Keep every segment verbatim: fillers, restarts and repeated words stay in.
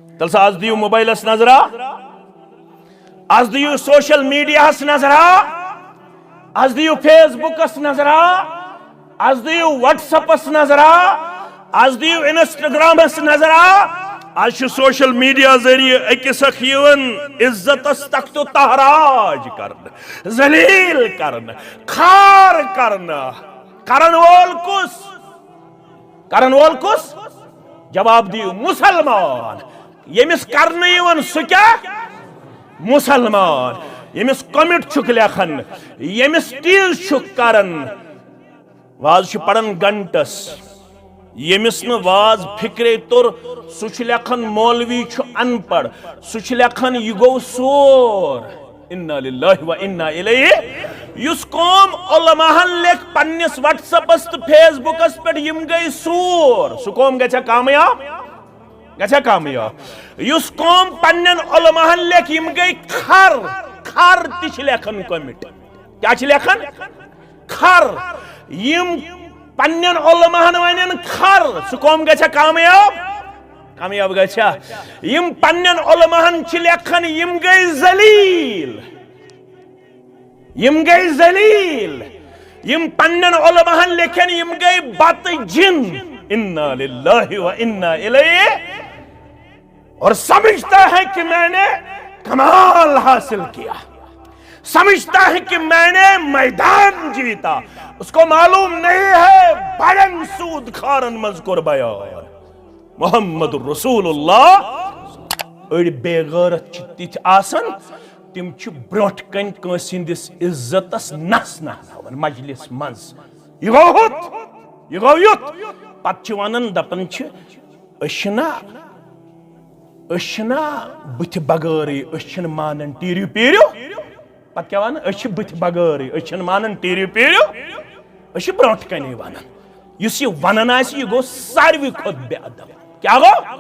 تیٚلہِ سا از دِیِو موبایلس نظرا، از دِیِو سوشل میڈیاہس نظرا، از دِیِو فیس بُکس نظرا، از دِیِو وٹس اپس نظرا، از دِیِو انسٹاگرامس نظرا۔ از چھُ سوشل میڈیا ذٔریعہٕ أکِس اکھ یِوان عزتس تخت و تاراج کرنہٕ، ذلیل کرنہٕ، خار کرنہٕ۔ کرن وول کُس؟ کرن وول کُس؟ جواب دِیِو، مسلمان۔ ییٚمِس کرنہٕ یِوان، سُہ کیٛاہ؟ مسلمان۔ ییٚمِس کمنٹ چھُکھ لیکھان، ییٚمِس ٹیٖز چھُکھ کران، واز چھُ پران گنٹس، ییٚمِس نہٕ واز فکرے توٚر، سُہ چھُ لیکھان مولوی چھُ ان پڑھ، سُہ چھُ لیکھان یہِ گوٚو سور۔ انا للہ و انا الیہ۔ یُس قوم علماہن لیکھ پننِس وٹس اپس تہٕ فیس بُکس پٮ۪ٹھ، یِم گٔے سور، سُہ قوم گژھِ کامیاب؟ گژھِ کامیاب؟ یُس قوم پننٮ۪ن علماہن لیکھ، یِم گٔے کھر، کھر تہِ چھِ لیکھان کمنٹ۔ کیٛاہ چھِ لیکھان؟ کھر۔ یِم پننٮ۪ن علماہن ونن کھر، سُہ قوم گژھِ کامیاب؟ کامیاب گژھِ۔ یِم پننٮ۪ن علماہن چھِ لیکھان، یِم گٔے ذلیل، یِم گٔے ذلیل۔ یِم پننٮ۪ن علماہن لیکھن، یِم گٔے بتہٕ جن۔ انا للہ و انا الیہ۔ اور سمجھتا ہے کہ میں نے کمال حاصل کیا، سمجھتا ہے کہ میں نے میدان جیتا، اس کو معلوم نہیں ہے بڑن سود کھارن منز کور بیان۔ محمد رسول اللہ۔ أڑۍ بے غیرت چھِ تِتھۍ آسان، تِم چھِ برونٛٹھ کنہِ کٲنٛسہِ ہٕنٛدِس عزتس نس نہلاوان مجلس منٛز۔ یہِ گوٚو ہُتھ، یہِ گوٚو یُتھ۔ پتہٕ چھِ ونان، دپان چھِ، أسۍ چھِنہ، أسۍ چھِنہ بٕتھِ بغٲرٕے، أسۍ چھِنہٕ مانان ٹیٖرِو پیٖرِو۔ پتہٕ کیٛاہ ونان؟ أسۍ چھِ بٕتھِ بغٲرٕے، أسۍ چھِنہٕ مانان ٹیٖرِو پیٖرِو، أسۍ چھِ برونٛٹھ کَنے ونان۔ یُس یہِ ونان آسہِ، یہِ گوٚو ساروی کھۄتہٕ بے ادب۔ کیٛاہ گوٚو؟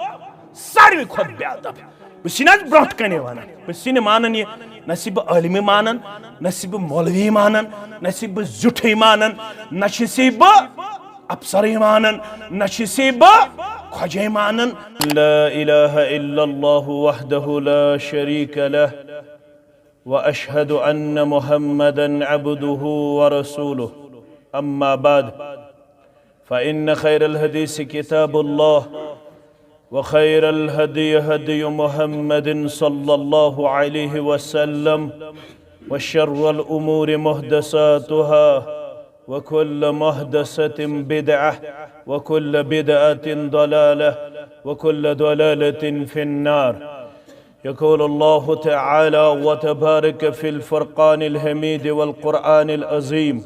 ساروی کھۄتہٕ بے ادب۔ بہٕ چھُس نہٕ حظ برونٛٹھ کَنے ونان، بہٕ چھُس نہٕ مانان یہِ، نہ چھُس بہٕ عٲلمٕے مانان، نہ چھُس بہٕ مولوی مانان، نہ چھُس بہٕ زیُٹھٕے مانان، نہ چھُس بہٕ افسرٕے مانان، نہ چھُس بہٕ خۄجے مانان۔ لا إله إلا الله وحده لا شريك له، وأشهد أن محمدا عبده ورسوله. أما بعد، فإن خير الحديث كتاب الله، وخير الهدي هدي محمد صلى الله عليه وسلم، وشر الأمور محدثاتها، وكل محدثة بدعة، وكل بدعة ضلالة، وكل ضلالة في النار. يقول الله تعالى وتبارك في الفرقان الحميد والقرآن العظيم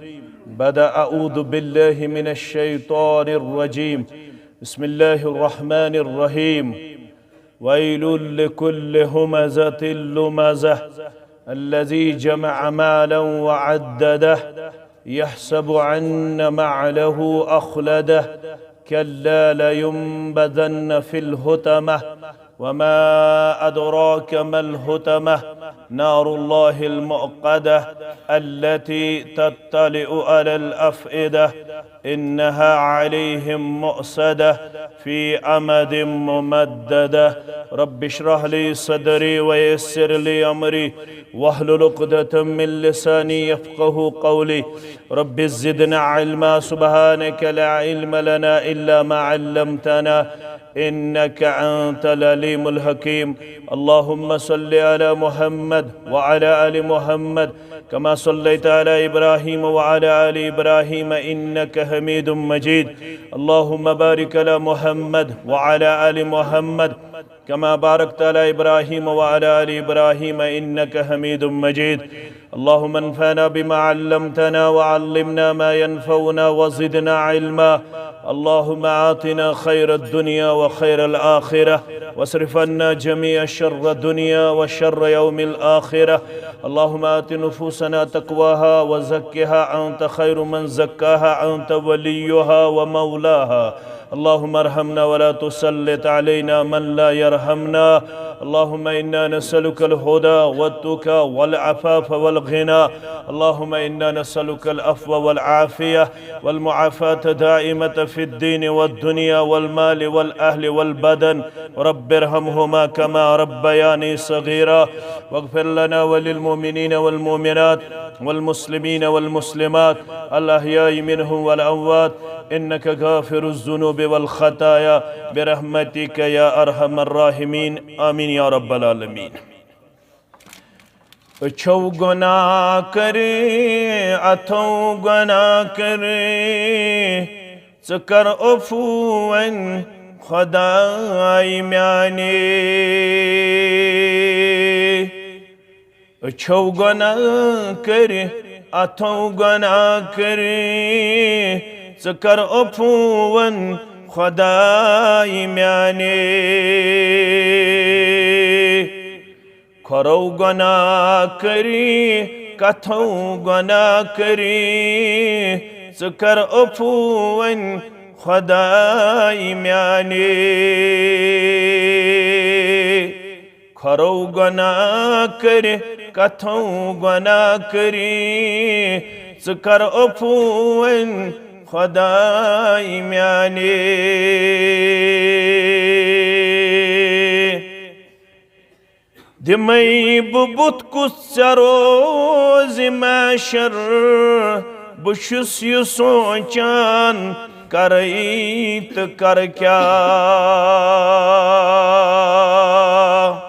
بعد أعوذ بالله من الشيطان الرجيم. بسم الله الرحمن الرحيم. ويل لكل همزة لمزة الذي جمع مالا وعدده يحسب أن ماله أخلده كلا لينبذن في الحطمة وما أدراك ما الحطمة نار الله الموقدة التي تطلع على الأفئدة إنها عليهم مؤصدة في عمد ممددة. رب اشرح لي صدري ويسر لي أمري واحلل عقدة من لساني يفقه قولي. رب زدنا علما، سبحانك لا علم لنا إلا ما علمتنا إنك أنت العليم الحكيم. اللهم صل على محمد وعلى آل محمد كما صليت على إبراهيم وعلى آل إبراهيم إنك حميد مجيد. اللهم بارك على محمد وعلى آل محمد كما باركت على إبراهيم وعلى آل إبراهيم إنك حميد مجيد. اللهم انفعنا بما علمتنا وعلمنا ما ينفعنا وزدنا علما. اللهم آتنا خير الدنيا وخير الآخرة واصرف عنا جميع شر الدنيا وشر يوم الآخرة. اللهم آت نفوسنا تقواها وزكها أنت خير من زكاها أنت وليها ومولاها. اللهم ارحمنا ولا تسلط علينا من لا يرحمنا. اللهم إنا نسألك الهدى والتقى والعفاف والغنى. اللهم إنا نسألك العفو والعافية والمعافاة دائمة في الدين والدنيا والمال والأهل والبدن. رب ارحمهما كما ربياني صغيرا. واغفر لنا وللمؤمنين والمؤمنات والمسلمين والمسلمات الأحياء منهم والأموات إنك غافر الذنوب والخطايا برحمتك يا أرحم الراحمين. آمين يا رب العالمين. أچھو گناہ کر، اتھو گناہ کر، ژٕ کر عفو وۄنۍ خداے میانہِ۔ أچھو گناہ کٔرۍ، اتھو گناہ کٔرۍ، ژٕ کر عفو وۄنۍ خداے میانہِ۔ کھۄرو گۄناہ کٔری، کتھو گۄناہ کٔری، ژٕ کر عفو وۄنۍ خداے میانہِ۔ کھۄرو گۄناہ کٔری، کتھو گۄناہ کٔری، ژٕ کر عفو وۄنۍ خداے میانہِ۔ دِمَے بہٕ بُتھ کُس ژےٚ روزِ محشر، بہٕ چھُس یہِ سونٛچان، کَرَے تہٕ کَرٕ کیٛاہ؟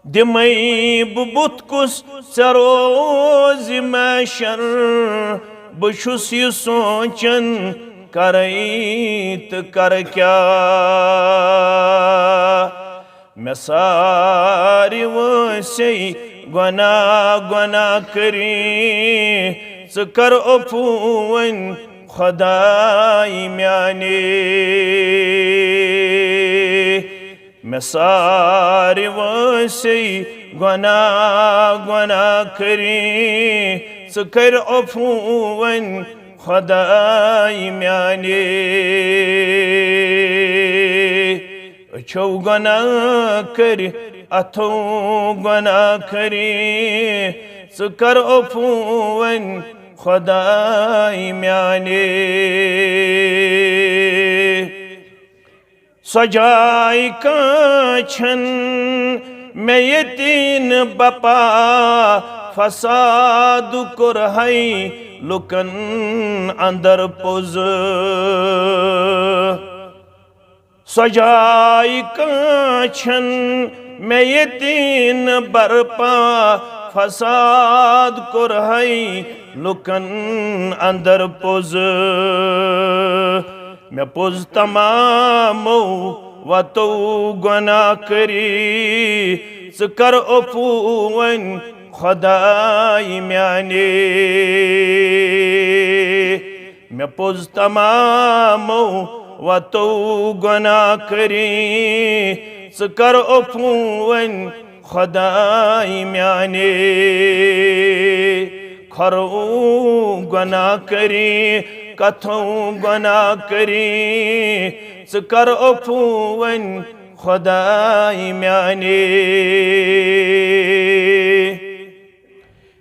دِمَے بہٕ بُتھ کُس ژےٚ روزِ محشر، بہٕ چھُس یہِ سونٛچان، کَرَے تہٕ کَرٕ کیٛاہ؟ مےٚ سارِ وٲنٛسے گۄناہ گۄناہ کٔری، ژٕ کر عفو وۄنۍ خداے میانہِ۔ مےٚ سارِ وٲنٛسے گۄناہ گۄناہ کٔری، ژٕ کر عفو وۄنۍ خداے میانہِ۔ أچھو گۄناہ کٔرۍ، اتھو گۄناہ کٔرۍ، ژٕ کر عفو وۄنۍ خداے میانہِ۔ سۄ جاے کانٛہہ چھَن مےٚ ییٚتہِ نہٕ بپا، فساد کوٚر ہے لُکن اندر پوٚز۔ سۄ جاے کانٛہہ چھَن مےٚ ییٚتہِ نہٕ برپا، فساد کوٚر ہے لُکن اندر پوٚز۔ مےٚ پوٚز تمامو وتو گۄناہ کٔری، ژٕ کر عفو وۄنۍ خداے میانہِ۔ مےٚ پوٚز تمامو وتو گۄناہ کٔری، ژٕ کر عفو وۄنۍ خداے میانہِ۔ کھۄرو گۄناہ کٔری، کتھو گۄناہ کٔری، ژٕ کر عفو وۄنۍ خداے میانہِ۔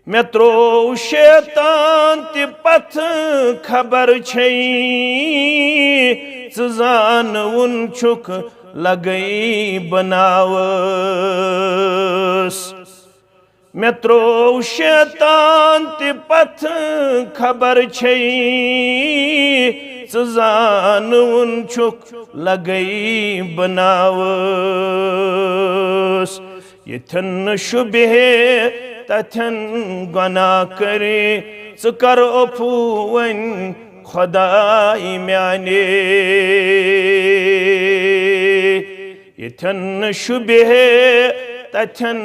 مےٚ تروو شیطان تہِ پتھ، خبر چھے ژٕ زانوُن چھُکھ لگے بناوس۔ مےٚ تروو شیطان تہِ پتھ، خبر چھے ژٕ زانوُن چھُکھ لگے بناوس۔ ییٚتھٮ۪ن نہٕ شُبہے تتھٮ۪ن گۄناہ کٔرۍ، ژٕ کر عفو وۄنۍ خداے میانہِ۔ ییٚتھٮ۪ن نہٕ شُبہے تتھٮ۪ن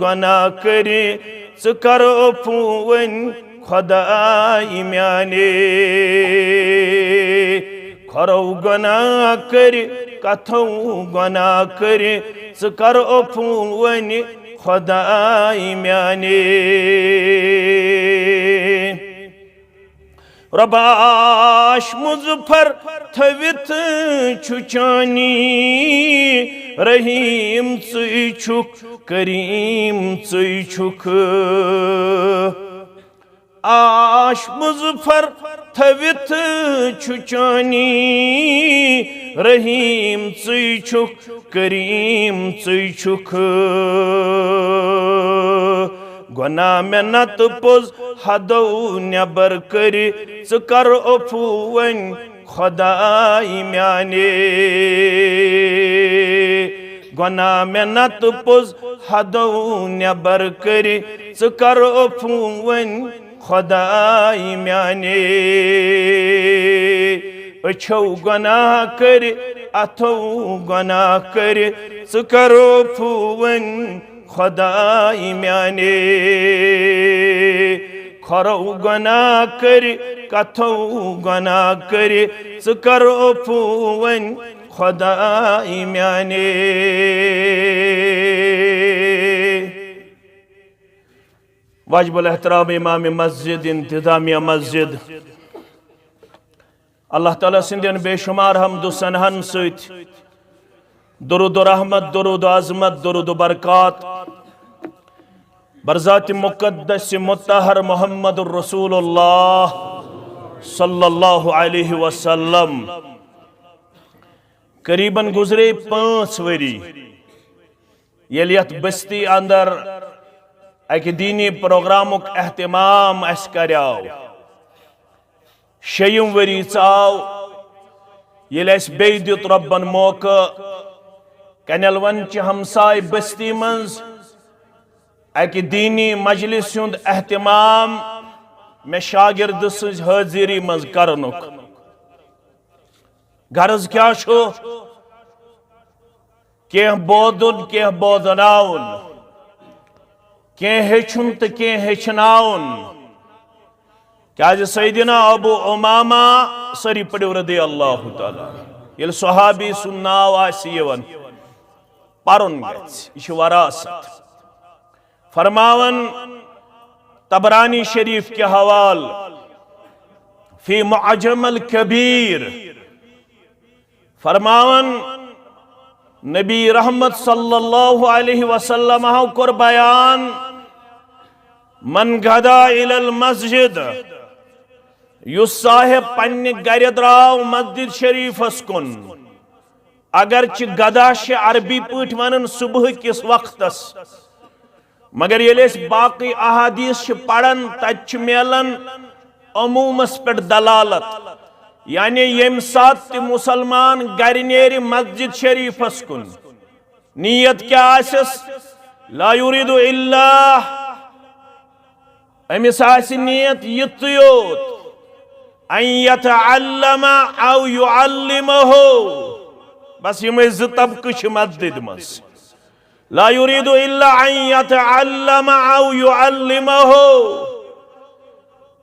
گۄناہ کٔرۍ، ژٕ کر عفو وۄنۍ خداے میانہِ۔ کھۄرو گۄناہ کٔرۍ، کتھو گۄناہ کٔرۍ، ژٕ کر عفو وۄنۍ خداے میانہِ۔ پرباش مظفر تھٲوِتھ چھُ چانی، رحیم ژٕے چھُکھ، کریم ژٕے چھُکھ۔ آش مظفر تھٲوِتھ چھُ چانی، رحیم ژٕے چھُکھ، کریم ژٕے چھُکھ۔ گۄناہ مےٚ نتہٕ پوٚز حدو نٮ۪بر کٔرِ، ژٕ کر عفو وۄنۍ خداے میانے۔ گۄناہ مےٚ نتہٕ پوٚز حدو نٮ۪بر کٔرِ، ژٕ کر عفو وۄنۍ خداے میانے۔ أچھو گۄناہ کٔرِ، اتھو گۄناہ کٔرِ، ژٕ کر عفو وۄنۍ خداے میانے۔ کھۄرو گۄناہ کٔرِ، کتھو گۄناہ کٔرِ، ژٕ کر عفو وۄنۍ خداے میانے۔ واجب الاحترام امام مسجد، انتظامیہ مسجد، اللہ تعالیٰ سٕنٛدٮ۪ن بے شمار حمد و ثناہن سۭتۍ درود و رحمت، درود و عظمت، درود و برکات بر ذات مقدس مطہر محمد رسول اللہ صلی اللہ علیہ وسلم۔ قریباً گزرے پانٛژھ ؤری، ییٚلہِ یتھ بستی اندر اکہِ دینی پروگرامُک اہتمام اسہِ کریاو۔ شیٚیِم ؤری ژاو، ییٚلہِ اسہِ بیٚیہِ دیُت رۄبن موقعہٕ، کنیلون چہِ ہمسایہِ بستی منٛز اکہِ دینی مجلس ہُنٛد اہتمام مےٚ شاگرد سٕنٛزِ حٲضری منٛز کرنُک۔ غرض کیٛاہ چھُ؟ کینٛہہ بوزُن، کینٛہہ بوزناوُن، کینٛہہ ہیٚچھُن تہٕ کینٛہہ ہیٚچھناوُن۔ کیٛازِ سیدنا ابو امامہ، سٲری پٔرِو رضی اللہ تعالیٰ عنہ، ییٚلہِ صحابی سُنٛد ناو آسہِ یِوان، پرُن گژھِ، یہِ چھِ وراثت۔ فرماوان طبرانی شریف کہِ حوالہٕ، فی معجم الکبیر، فرماوان، نبی رحمت صلی اللہ علیہ وسلم کوٚر بیان، من غدا الی المسجد، یُس صاحب پننہِ گرِ درٛاو مسجد شریفس کُن، اگرچہ غدا چھِ عربی پٲٹھۍ ونان صبح کِس وقتس، مگر ییٚلہِ أسۍ باقٕے احادیث چھِ پران، تتہِ چھِ میلان عمومس پٮ۪ٹھ دلالت، یعنی ییٚمہِ ساتہٕ تہِ مسلمان گرِ نیرِ مسجد شریفس کُن، نیت کیٛاہ آسٮ۪س؟ لا یرید الا، أمِس آسہِ نیت یِتُے یوت، ان یتعلم او یعلمہ، بس یِمے زٕ طبقہٕ چھِ مسجد منٛز۔ لا یرید الا ان یتعلم او یعلمہ۔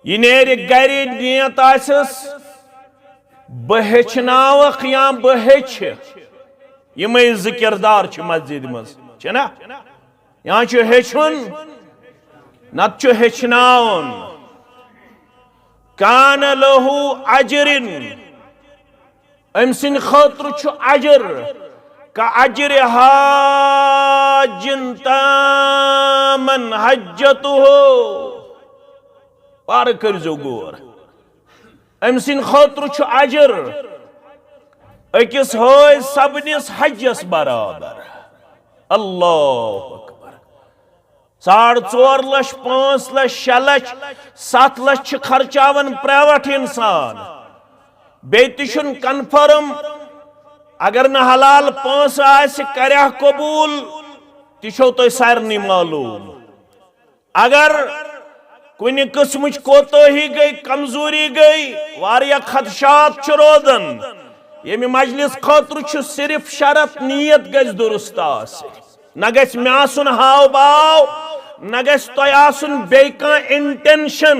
یہِ نیرِ گرِ، نیت آسٮ۪س، بہٕ ہیٚچھناوکھ یا بہٕ ہیٚچھِ۔ یِمے زٕ کردار چھِ مسجد منٛز، چھِ نا؟ یا چھُ ہیٚچھُن، نتہٕ چھُ ہیٚچھناوُن۔ کان لہ اجرن، أمۍ سٕنٛدِ خٲطرٕ چھُ اجر، کا اجر حاجن تامن حجتہ۔ پارٕ کٔرۍزیو غور، أمۍ سٕنٛدِ خٲطرٕ چھُ اجر أکِس حٲج سبنِس حجس برابر۔ اللہ اکبر۔ ساڑ ژور لچھ، پانٛژھ لچھ، شےٚ لچھ، ستھ لچھ چھِ خرچاوان پرائیویٹ انسان۔ بیٚیہِ تہِ چھُنہٕ کنفرم، اگر نہٕ حلال پونٛسہٕ آسہِ، کریا قبول، تہِ چھو تۄہہِ سارنٕے معلوم۔ اگر کُنہِ قٕسمٕچ کوتٲہی گٔے، کمزوری گٔے، واریاہ خدشات چھِ روزان۔ ییٚمہِ مجلس خٲطرٕ چھُ صرف شرط، نیت گژھِ درست آسٕنۍ۔ نہ گژھِ مےٚ آسُن ہاو باو، نہ گژھِ تۄہہِ آسُن بیٚیہِ کانٛہہ انٹینشن۔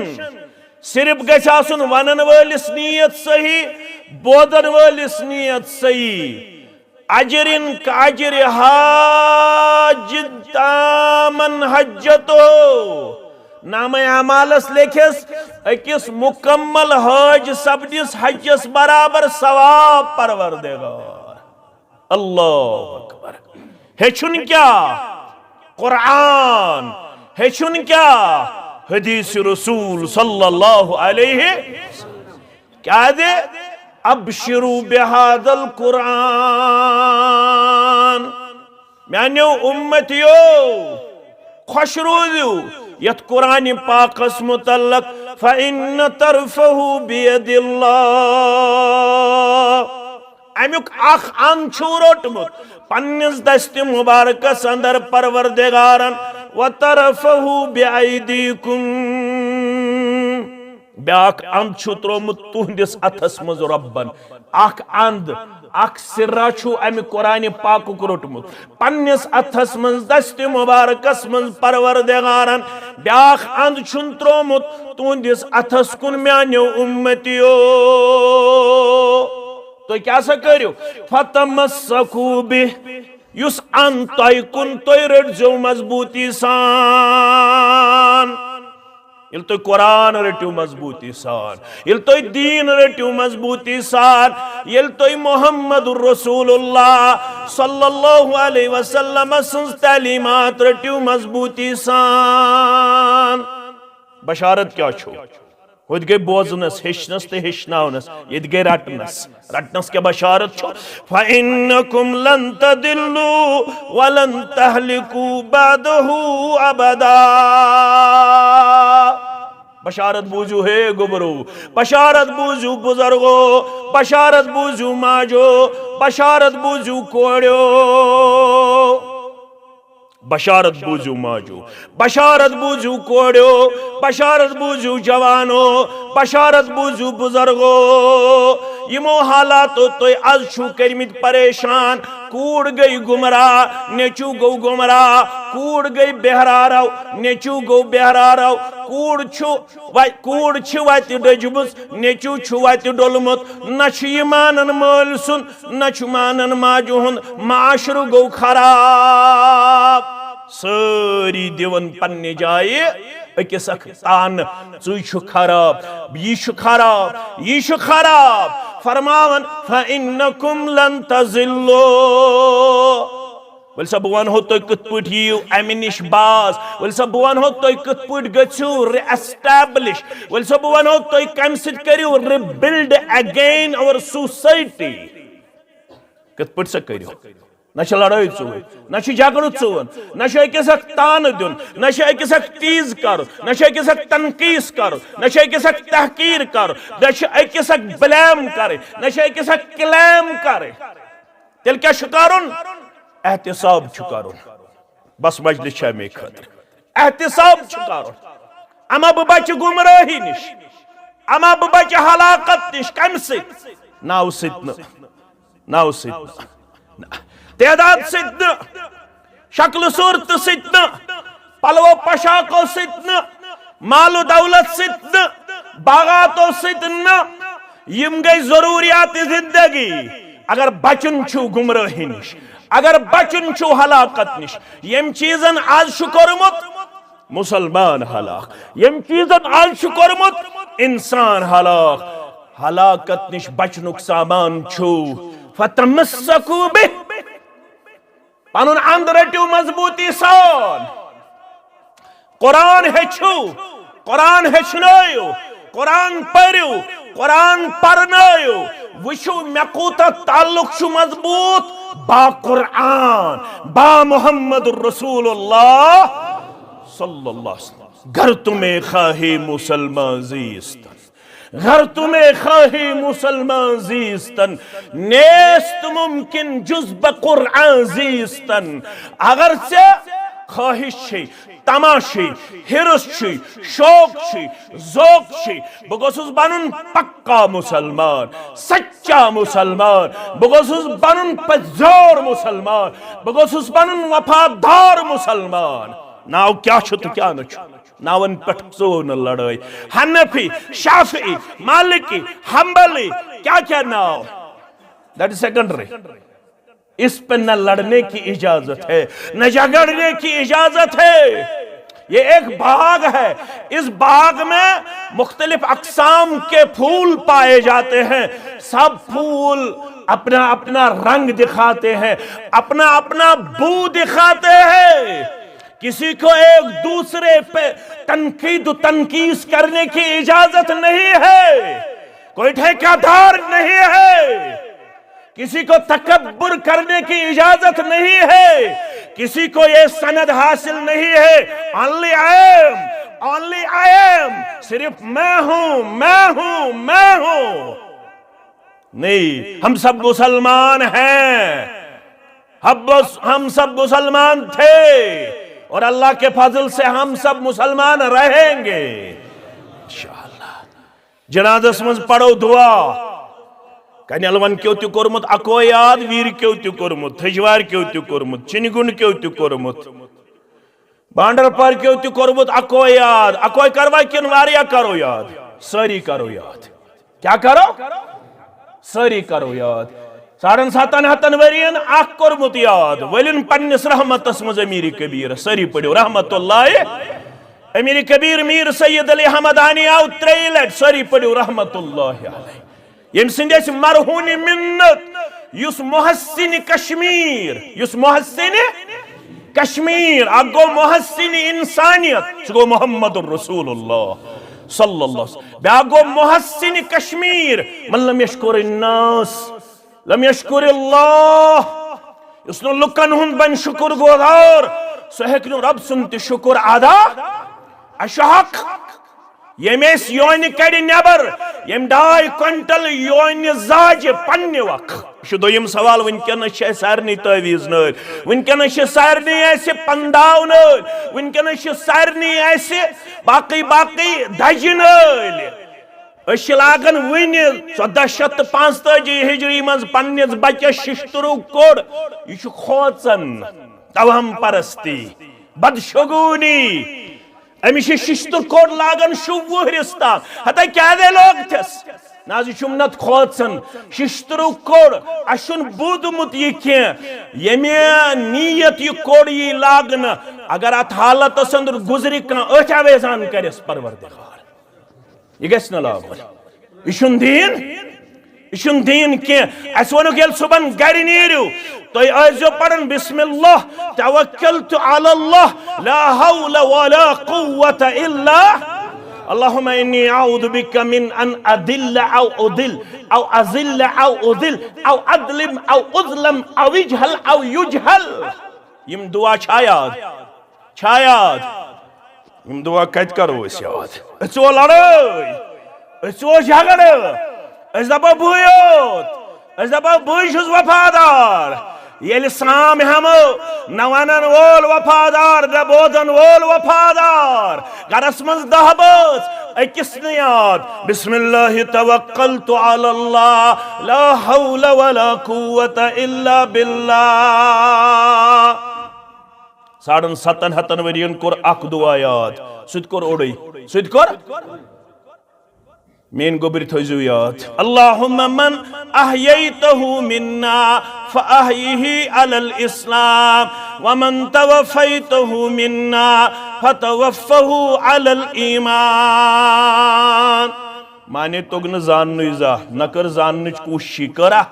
صرف گژھِ آسُن ونن وٲلِس نیت صحیح، بوزن وٲلِس نیت صحیح۔ اجرن کا اجر حاج تامن حجتہ۔ نامہ اعمالس لیکھس أکِس مکمل حاج سپدِس حجس برابر ثواب پروردگار۔ اللہ اکبر۔ ہیٚچھُن کیٛاہ؟ قرآن۔ ہیٚچھُن کیٛاہ؟ حدیث رسول صلی اللہ علیہ وسلم۔ کیٛاہ دِ؟ ابشروا بہذا القرآن۔ میانیو امتیو، خۄش روٗزِو یتھ قرآن پاکس متعلق، فإن طرفه بيد الله۔ امیُک اکھ اند چھُو روٚٹمُت پننِس دستِ مبارکس اندر پروردگارن، وطرفه بأيديكم۔ بیاکھ اند چھُ ترومُت تُہنٛدِس اتھس منٛز رۄبن۔ اکھ اند، اکھ سرا چھُ امہِ قرآن پاکُک روٚٹمُت پننِس اتھس منٛز، دستِ مبارکس منٛز پروردگارن۔ بیاکھ اند چھُن ترومُت تُہنٛدِس اتھس کُن میانیو امتیو۔ تُہۍ کیٛاہ سا کٔرِو؟ فتمسکوا بہ۔ یُس اند تۄہہِ کُن، تُہۍ رٔٹزیو مضبوٗطی سان۔ ییٚلہِ تُہۍ قرآن رٔٹِو مضبوٗطی سان، ییٚلہِ تُہۍ دیٖن رٔٹِو مضبوٗطی سان، ییٚلہِ تُہۍ محمد رسول اللہ صلی اللہ علیہ وسلم سٕنٛز تعلیٖمات رٔٹِو مضبوٗطی سان۔ بشارت کیٛاہ چھُو؟ ہوٚتہِ گٔے بوزنس، ہیٚچھنس تہٕ ہیٚچھناونس، ییٚتہِ گٔے رٹنس۔ رٹنس کیٛاہ بشارت چھُ؟ فإنکم لن تضلوا ولن تهلكوا بعده أبدا۔ بشارت بوٗزِو ہے گوٚبرو، بشارت بوٗزِو بُزرگو، بشارت بوٗزِو ماجو، بشارت بوٗزِو کوریو۔ بشارت بوٗزِو ماجو، بشارت بوٗزِو کوریو، بشارت بوٗزِو جوانو، بشارت بوٗزِو بُزرگو۔ یِمو حالاتو تُہۍ از چھِو کٔرمٕتۍ پریشان۔ کوٗر گٔے گمراہ، نیٚچوٗ گوٚو گمراہ۔ کوٗر گٔے بہرارو، نیٚچوٗ گوٚو بہرارو۔ کوٗر چھُ وَ-، کوٗر چھِ وَتہِ ڈٔجمٕژ، نیٚچوٗ چھُ وَتہِ ڈوٚلمُت۔ نہ چھُ یہِ مانان مٲلۍ سُنٛد، نہ چھُ مانان ماجہِ ہُنٛد۔ معاشرٕ گوٚو خراب۔ سٲری دِوان پننہِ جایہِ أکِس اکھ تانہٕ، ژٕے چھُ خراب، یہِ چھُ خراب، یہِ چھُ خراب۔ فرماوان، فإنکم لن تضلوا۔ ؤلۍ سا بہٕ ونہو تُہۍ کِتھ پٲٹھۍ یِیِو امہِ نِش باز۔ ؤلۍ سا بہٕ ونہو تُہۍ کِتھ پٲٹھۍ گٔژھِو re-establish۔ ؤلۍ سا بہٕ ونہو تُہۍ کمہِ سۭتۍ کٔرِو rebuild again our society۔ کِتھ پٲٹھۍ سا کٔرِو؟ نہ چھِ لڑٲے ژوٗرِ، نہ چھِ جھگڑٕ ژوٗر، نہ چھُ أکِس اکھ تانہٕ دیُن، نہ چھُ أکِس اکھ تیز کرُن، نہ چھُ أکِس اکھ تنقیٖص کرُن، نہ چھُ أکِس اکھ تحقیٖر کرُن، نہ چھُ أکِس اکھ blame کرٕنۍ، نہ چھُ أکِس اکھ claim کرٕنۍ۔ تیٚلہِ کیٛاہ چھُ کرُن؟ احتساب چھُ کرُن۔ بس مجلس چھِ اَمے خٲطرٕ۔ احتساب چھُ کرُن۔ اما بہٕ بچہٕ گمرٲہی نِش، اما بہٕ بچہٕ ہلاکت نِش۔ کمہِ سۭتۍ؟ ناوٕ سۭتۍ نہٕ، ناوٕ سۭتۍ نہٕ، نہ۔ تعداد سۭتۍ نہٕ، شکلہٕ صوٗرتہٕ سۭتۍ نہٕ، پلو پوشاکو سۭتۍ نہٕ، مال و دولت سۭتۍ نہٕ، باغاتو سۭتۍ نہٕ۔ یِم گٔے ضروریات زندگی۔ اگر بچُن چھُو گمرٲہی نِش، اگر بچُن چھُو ہلاکت نِش، ییٚمۍ چیٖزن از چھُ کوٚرمُت مسلمان ہلاک، ییٚمۍ چیٖزن از چھُ کوٚرمُت انسان ہلاک، ہلاکت نِش بچنُک سامان چھُو۔ فتمسکوا بہ۔ پنُن اند رٔٹِو مضبوٗطی سان۔ قرآن ہیٚچھِو، قرآن ہیٚچھنٲیِو، قرآن پٔرِو، قرآن پرنٲیِو۔ وٕچھِو مےٚ کوٗتاہ تعلق چھُ مضبوٗط با قرآن، با محمد رسول اللہ صلی اللہ علیہ وسلم۔ گر تمہیں خواہی مسلمان زیستن، گر تمہیں خواہی مسلمان زیستن، نیست ممکن جز بہ قرآن زیستن۔ اگر ژےٚ خواہش چھے، طمع چھے، حرص چھے، شوق چھے، ذوق چھے، بہٕ گوٚژھُس بنُن پکا مسلمان، سچا مسلمان، بہٕ گوٚژھُس بنُن پزیور مسلمان، بہٕ گوٚژھُس بنُن وفادار مسلمان۔ ناو کیٛاہ چھُ تہٕ کیٛاہ نہٕ چھُ؟ ناون پٮ۪ٹھ ژوٚو نہٕ لڑٲے۔ حنفی، شافعی، مالکی، حنبلی، کیٛاہ کیٛاہ ناو؟ That is secondary۔ اس پہ نہ لڑنے کی اجازت ہے، نہ جھگڑنے کی اجازت ہے۔ یہ ایک باغ ہے، اس باغ میں مختلف اقسام کے پھول پائے جاتے ہیں، سب پھول اپنا اپنا رنگ دکھاتے ہیں، اپنا اپنا بو دکھاتے ہیں۔ کسی کو ایک دوسرے پہ تنقید و تنقیص کرنے کی اجازت نہیں ہے، کوئی ٹھیکیدار نہیں ہے، کسی کو تکبر کرنے کی اجازت نہیں ہے، کسی کو یہ سند حاصل نہیں ہے۔ Only I am, only I am، صرف میں ہوں، میں ہوں، میں ہوں۔ نہیں، ہم سب مسلمان ہیں، ہم بس، ہم سب مسلمان تھے، اور اللہ کے فضل سے ہم سب مسلمان رہیں گے انشاءاللہ۔ جنازس منٛز پرو دعا۔ کنیلون کیو تہِ کوٚرمُت اکو یاد، ویر کیو تہِ کوٚرمُت، تھجوار کیو تہِ کوٚرمُت، چنگُنڈ کیو تہِ کوٚرمُت، بانڈر پار کیو تہِ کوٚرمُت اکو یاد۔ اکوے کروا کِنہٕ واریاہ کرو یاد؟ سٲری کرو یاد۔ کیا کرو؟ سٲری کرو یاد۔ ساڑن ستن ہتن ؤرین اکھ کوٚرمُت یاد۔ ؤلِن پننِس رحمتس منٛز امیر کبیر۔ سٲری پٔرِو رحمت اللہ۔ امیر کبیر میر سید علی حمدانی آو ترٛیٚیہِ لٹہِ۔ سٲری پٔرِو رحمت اللہ علیہ۔ ییٚمہِ سٕنٛدِ اَسہِ مرہون منت، یُس محسن کشمیر، یُس محسن کشمیر، اکھ گوٚو محسن انسانیت، سُہ گوٚو محمد رسول اللہ صلی اللہ علیہ وسلم۔ بیٛاکھ گوٚو محسن کشمیر، من لم یشکر الناس لم یشکر اللہ۔ یُس نہٕ لُکن ہُنٛد بنہِ شُکر گُزار، سُہ ہیٚکہِ نہٕ رۄب سُنٛد تہِ شُکر ادا۔ اَسہِ چھُ حق، ییٚمۍ أسۍ یونہِ کڑِ نٮ۪بر، ییٚمۍ ڈاے کوینٹل یونہِ زاجہِ پننہِ وق۔ یہِ چھُ دوٚیِم سوال، وٕنکیٚنس چھِ اَسہِ سارنٕے تعویٖذ نٲلۍ، وٕنکیٚنس چھِ سارنٕے اَسہِ پنداو نٲلۍ، وٕنکیٚنس چھِ سارنٕے اَسہِ باقٕے باقٕے دجہِ نٲلۍ۔ أسۍ چھِ لاگان وٕنہِ ژۄدہ شیٚتھ تہٕ پانٛژتٲجی ہجری منٛز پننِس بچس ششتٕروٗ کوٚر۔ یہِ چھُ کھوژان، توہم پرستی، بدشگونی۔ أمِس چھِ ششتٕر کوٚر لاگان شُوُہرِس تام۔ ہتا کیٛازے لوگتھس؟ نہ حظ، یہِ چھُم نتہٕ کھوژان۔ ششتٕروٗ کوٚر، اَسہِ چھُنہٕ بوٗزمُت یہِ کینٛہہ۔ ییٚمہِ نیت یہِ کوٚر یی لاگنہٕ، اگر اتھ حالتس اندر گُزرِ کانٛہہ، أتھۍ آویزان کرٮ۪س پروردگار۔ یہِ گژھِ نہٕ لاگُن۔ یہِ چھُنہٕ دیٖن، یہِ چھُنہٕ دیٖن کینٛہہ۔ اَسہِ ووٚنُکھ، ییٚلہِ صُبحن گرِ نیٖرِو، تُہۍ ٲسۍزیو پران، بسم اللہ، توکلت علی اللہ، لا حول ولا قوة الا، اللہم انی اعوذ بک من ان اذل او اذل، او اذل او اذل، او اظلم او اظلم، او اجہل او یجہل۔ یِم دعا چھا یاد؟ چھا یاد؟ یِم دعا کتہِ کرو أسۍ یاد؟ أسۍ ژھو لڑٲے، أسۍ ژھو جھگڑٕ، أسۍ دپو بٕے یوت، أسۍ دپو بٕے چھُس وفادار۔ ییٚلہِ سام ہٮ۪مو، نہ ونن وول وفادار، نہ بوزن وول وفادار۔ گرس منٛز دہ بٲژ، أکِس نہٕ یاد۔ بسم اللہ توکلت علی اللہ، لا حول ولا قوة الا باللہ۔ ساڑن ستن ہتن ؤرین کوٚر اکھ دعا یاد، سُہ تہِ کوٚر اوٚڑُے، سُہ تہِ کوٚر۔ میٲنۍ گوٚبرۍ تھٲیزیو یاد، اللہم من احییتہ منا فاحیہ علی الاسلام، ومن توفیتہ منا فتوفہ علی الایمان۔ معنی توٚگ نہٕ زاننُے زانٛہہ، نہ کٔر زاننٕچ کوٗششی، کٔرا؟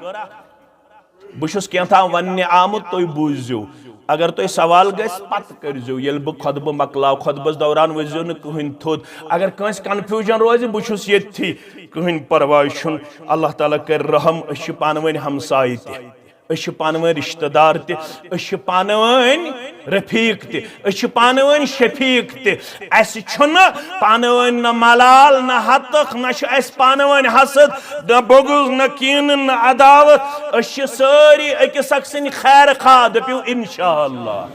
بہٕ چھُس کینٛہہ تام وننہِ آمُت، تُہۍ بوٗزِو۔ اگر تۄہہِ سوال گژھِ، پتہٕ کٔرۍزیو، ییٚلہِ بہٕ خطبہٕ مۄکلاو، خطبس دوران ؤسۍزیو نہٕ کٕہٕنۍ تھوٚد۔ اگر کٲنٛسہِ کنفیوجن روزِ، بہٕ چھُس ییٚتھی، کٕہٕنۍ پرواے چھُنہٕ۔ اللہ تعالیٰ کرِ رحم، أسۍ چھِ پانہٕ ؤنۍ ہمسایہِ تہِ، أسۍ چھِ پانہٕ ؤنۍ رشتہٕ دار تہِ، أسۍ چھِ پانہٕ ؤنۍ رفیق تہِ، أسۍ چھِ پانہٕ ؤنۍ شفیق تہِ۔ اسہِ چھُنہٕ پانہٕ ؤنۍ نہ ملال، نہ ہتک، نہ چھُ اسہِ پانہٕ ؤنۍ حسد، نہ بغض، نہ کینہٕ، نہ عداوت۔ أسۍ چھِ سٲری أکِس اکھ سٕنٛدۍ خیر خواہ۔ دٔپِو انشاءاللہ،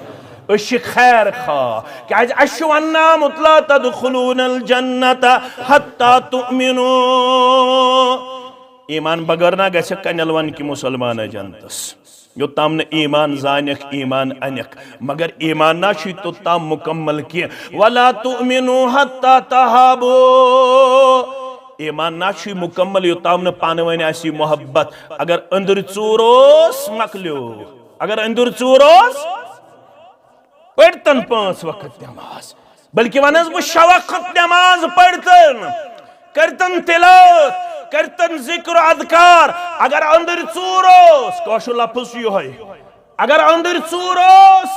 أسۍ چھِ خیر خواہ۔ کیازِ اسہِ چھُ وننہٕ آمُت، لا تدخلون الجنة حتى تؤمنوا۔ ایمان بغٲر نہ گژھِ کنیل ون کہِ مسلمان جنتس۔ یوٚتام نہٕ ایمان زانکھ، ایمان انکھ۔ مگر ایمان نا چھُے توٚتام مکمل کینٛہہ۔ ولا تؤمنوا حتى تحابوا۔ ایمان نا چھُے مکمل یوٚتام نہٕ پانہٕ ؤنۍ آسی محبت۔ اگر أنٛدٕرۍ ژوٗر اوس، مۄکلیو۔ اگر أنٛدٕرۍ ژوٗر اوس، پٔرۍتن پانٛژھ وقت نماز۔ بلکہ ونس بہٕ شےٚ وقت نماز پرتن، کرتن تلاوت، کرتن ذکر و اذکار۔ اگر أندٕرۍ ژوٗر اوس، کٲشُر لفظ چھُ یِہوٚے، اگر أندٕرۍ ژوٗر اوس،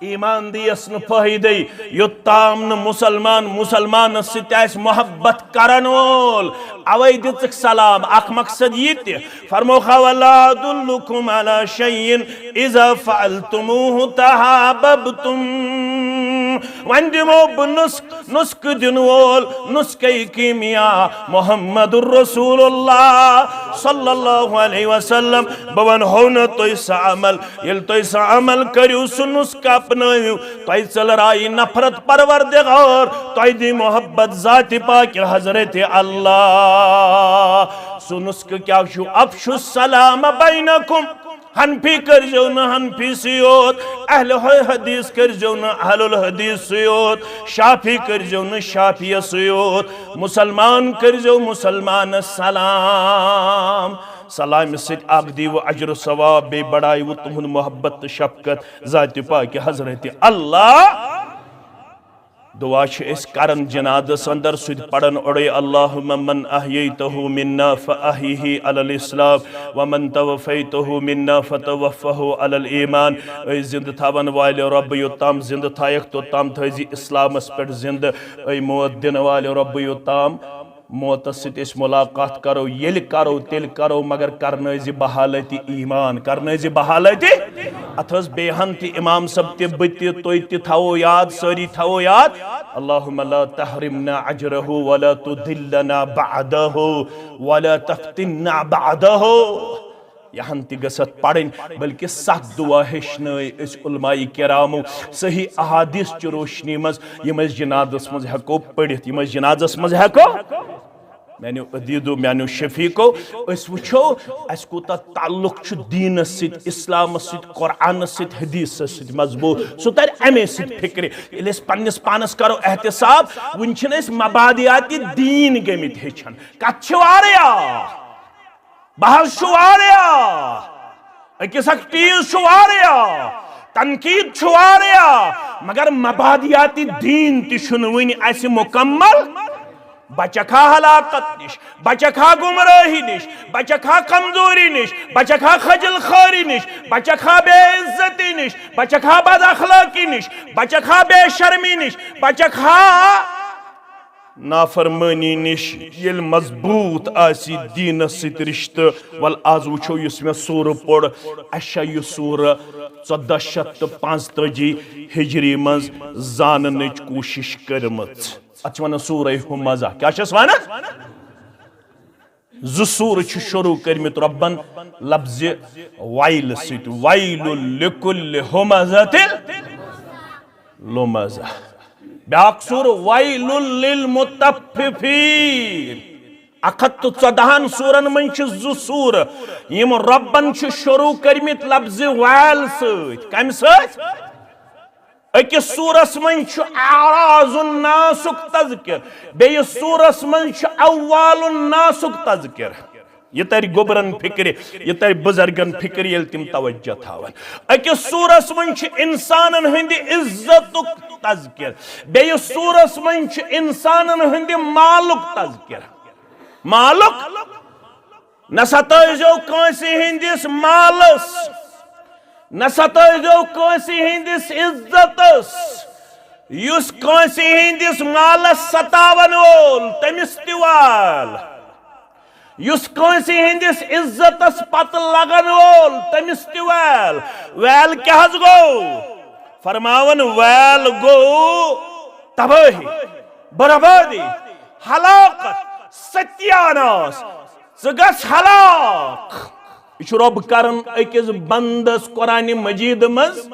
ایمان دیس نہٕ فٲیدے، یوٚتام نہٕ مسلمان مسلمانس سۭتۍ آسہِ محبت کرن وول۔ اوے دِژٕکھ سلام، اکھ مقصد یہِ تہِ، فرموکھا، "ولا ادلکم علی شیء اذا فعلتموه تحاببتم۔" وۄنۍ دِمو بہٕ نسخہٕ، نسخہٕ دِنہٕ وول، نسخے کیمیا محمد رسول اللہ صلی اللہ علیہ وسلم۔ بہٕ ونہو نہٕ تُہۍ سُہ عمل، ییٚلہِ تُہۍ سُہ عمل کٔرِو، سُہ نسخہٕ اپنٲوِو، تۄہہِ ژٔلرایہِ نفرت پروردگار، تۄہہِ دی محبت ذاتِ پاکِ حضرت اللہ۔ سُہ نسخہٕ کیٛاہ چھُ؟ "افشوا السلام بینکم۔" حنفی کٔرزیو نہٕ حنفی سٕے یوت، اہل حدیث کٔرزیو نہٕ اہل الحدیث سٕے یوت، شافعی کٔرزیو نہٕ شافعیس سٕے یوت، مسلمان کٔرزیو مسلمانس سلام۔ سلامہِ سۭتۍ اکھ دیٖوٕ اجر و ثواب، بیٚیہِ بڑایوٕ تُہُنٛد محبت تہٕ شفقت ذاتِ پاکہِ حضرت اللہ۔ دعا چھِ أسۍ کران جنازس اندر، سُہ تہِ پران اورے، "اللہم من احییتہ منا فاحیہ علی الاسلام، ومن توفیتہ منا فتوفہ علی الایمان۔" أسۍ زندٕ تھاون والہِ رۄبہٕ، یوٚتام زندٕ تھایکھ، توٚتام تھٲوزِ اسلامس پٮ۪ٹھ زندٕ۔ أے موت دِنہٕ والہِ رۄبہٕ، یوٚتام موتس سۭتۍ أسۍ ملاقات کرو، ییٚلہِ کرو تیٚلہِ کرو، مگر کرنٲوزِ بحالت ایمان، کرنٲوزِ بحالت۔ اتھ ٲس بیٚیہِ ہن تہِ امام صٲب تہِ، بہٕ تہِ، تُہۍ تہِ تھاوو یاد، سٲری تھاوو یاد، "اللہم لا تحرمنا اجرہ ولا تضلنا بعدہ ولا تفتنا بعدہ۔" یہِ ہن تہِ گٔژھ اتھ پرٕنۍ، بلکہ ستھ دعا ہیٚچھنٲے أسۍ علماء کرامو صحیح احادیث چہِ روشنی منٛز، یِم أسۍ جنازس منٛز ہٮ۪کو پٔرِتھ، یِم أسۍ جنازس منٛز ہٮ۪کو۔ میانیو عزیزو، میانیو شفیقو، أسۍ وٕچھو، اسہِ کوٗتاہ تعلق چھُ دیٖنس سۭتۍ، اسلامس سۭتۍ، قرآنس سۭتۍ، حدیثس سۭتۍ مضبوط۔ سُہ ترِ امے سۭتۍ فکرِ۔ ییٚلہِ أسۍ پننِس پانس کرو احتساب، وٕنہِ چھِنہٕ أسۍ مبادیات دیٖن گٔمٕتۍ ہیٚچھان۔ کتھ چھِ واریاہ، بحث چھُ واریاہ، أکِس اکھ ٹیٖز چھُ واریاہ، تنقید چھُ واریاہ، مگر مبادیات دیٖن تہِ چھُنہٕ وٕنہِ اسہِ مکمل۔ بچکھ ہا ہلاکت نِش، بچکھ ہا گمراہی نِش، بچکھ ہا کمزوری نِش، بچکھ ہا خجل خوٲری نِش، بچکھ ہا بے عزتی نِش، بچکھ ہا بد اخلاقی نِش، بچکھ ہا بے شرمی نِش، بچکھ ہا نافرمٲنی نِش۔ ییٚلہِ مضبوط آسہِ دیٖنس سۭتۍ رشتہٕ۔ ول از وٕچھو یُس مےٚ سورٕ پوٚر، اسہِ چھا یہِ سورٕ ژۄدہ شیٚتھ تہٕ پانٛژتٲجی ہجری منٛز زاننٕچ کوٗشش کٔرمٕژ؟ اتھ چھِ ونان سورہ ہمزہ۔ کیٛاہ چھِس ونان؟ زٕ سورٕ چھِ شروع کٔرمٕتۍ رۄبن لفظِ ویل سۭتۍ، "ویل لکل ہمزۃ لمزہ۔" بیاکھ سورٕ، "ویل للمطففین۔" اکھ ہتھ تہٕ ژۄدہن سورن منٛز چھِ زٕ سورٕ، یِم رۄبن چھِ شروع کٔرمٕتۍ لفظِ ویل سۭتۍ۔ کمہِ سۭتۍ؟ أکِس سورس منٛز چھُ اعراض الناسُک تذکر، بیٚیہِ سورس منٛز چھُ اعوال الناسُک تذکر۔ یہِ ترِ گوٚبرن فکرِ، یہِ ترِ بزرگن فکرِ، ییٚلہِ تِم توجہ تھاون۔ أکِس سورس منٛز چھُ انسانن ہٕنٛدِ عزتُک تذکر، بیٚیہِ سورس منٛز چھُ انسانن ہٕنٛدِ مالُک تذکر۔ مالُک، نہ ستٲوزیو کٲنٛسہِ ہٕنٛدِس مالس، نہ ستٲوزیو کٲنٛسہِ ہٕنٛدِس عزتس۔ یُس کٲنٛسہِ ہٕنٛدِس مالس ستاون وول، تٔمِس تہِ وال۔ یُس کٲنٛسہِ ہٕنٛدِس عزتس پتہٕ لگن وول، تٔمِس تہِ وال۔ ویل کیٛاہ حظ گوٚو؟ فرماوان، ویل گوٚو تبٲہی، بربادی، ہلاکت، ستیاناس۔ ژٕ گژھ ہلاک۔ یہِ چھُ رۄب کران أکِس بندس قرآنِ مجیدٕ منٛز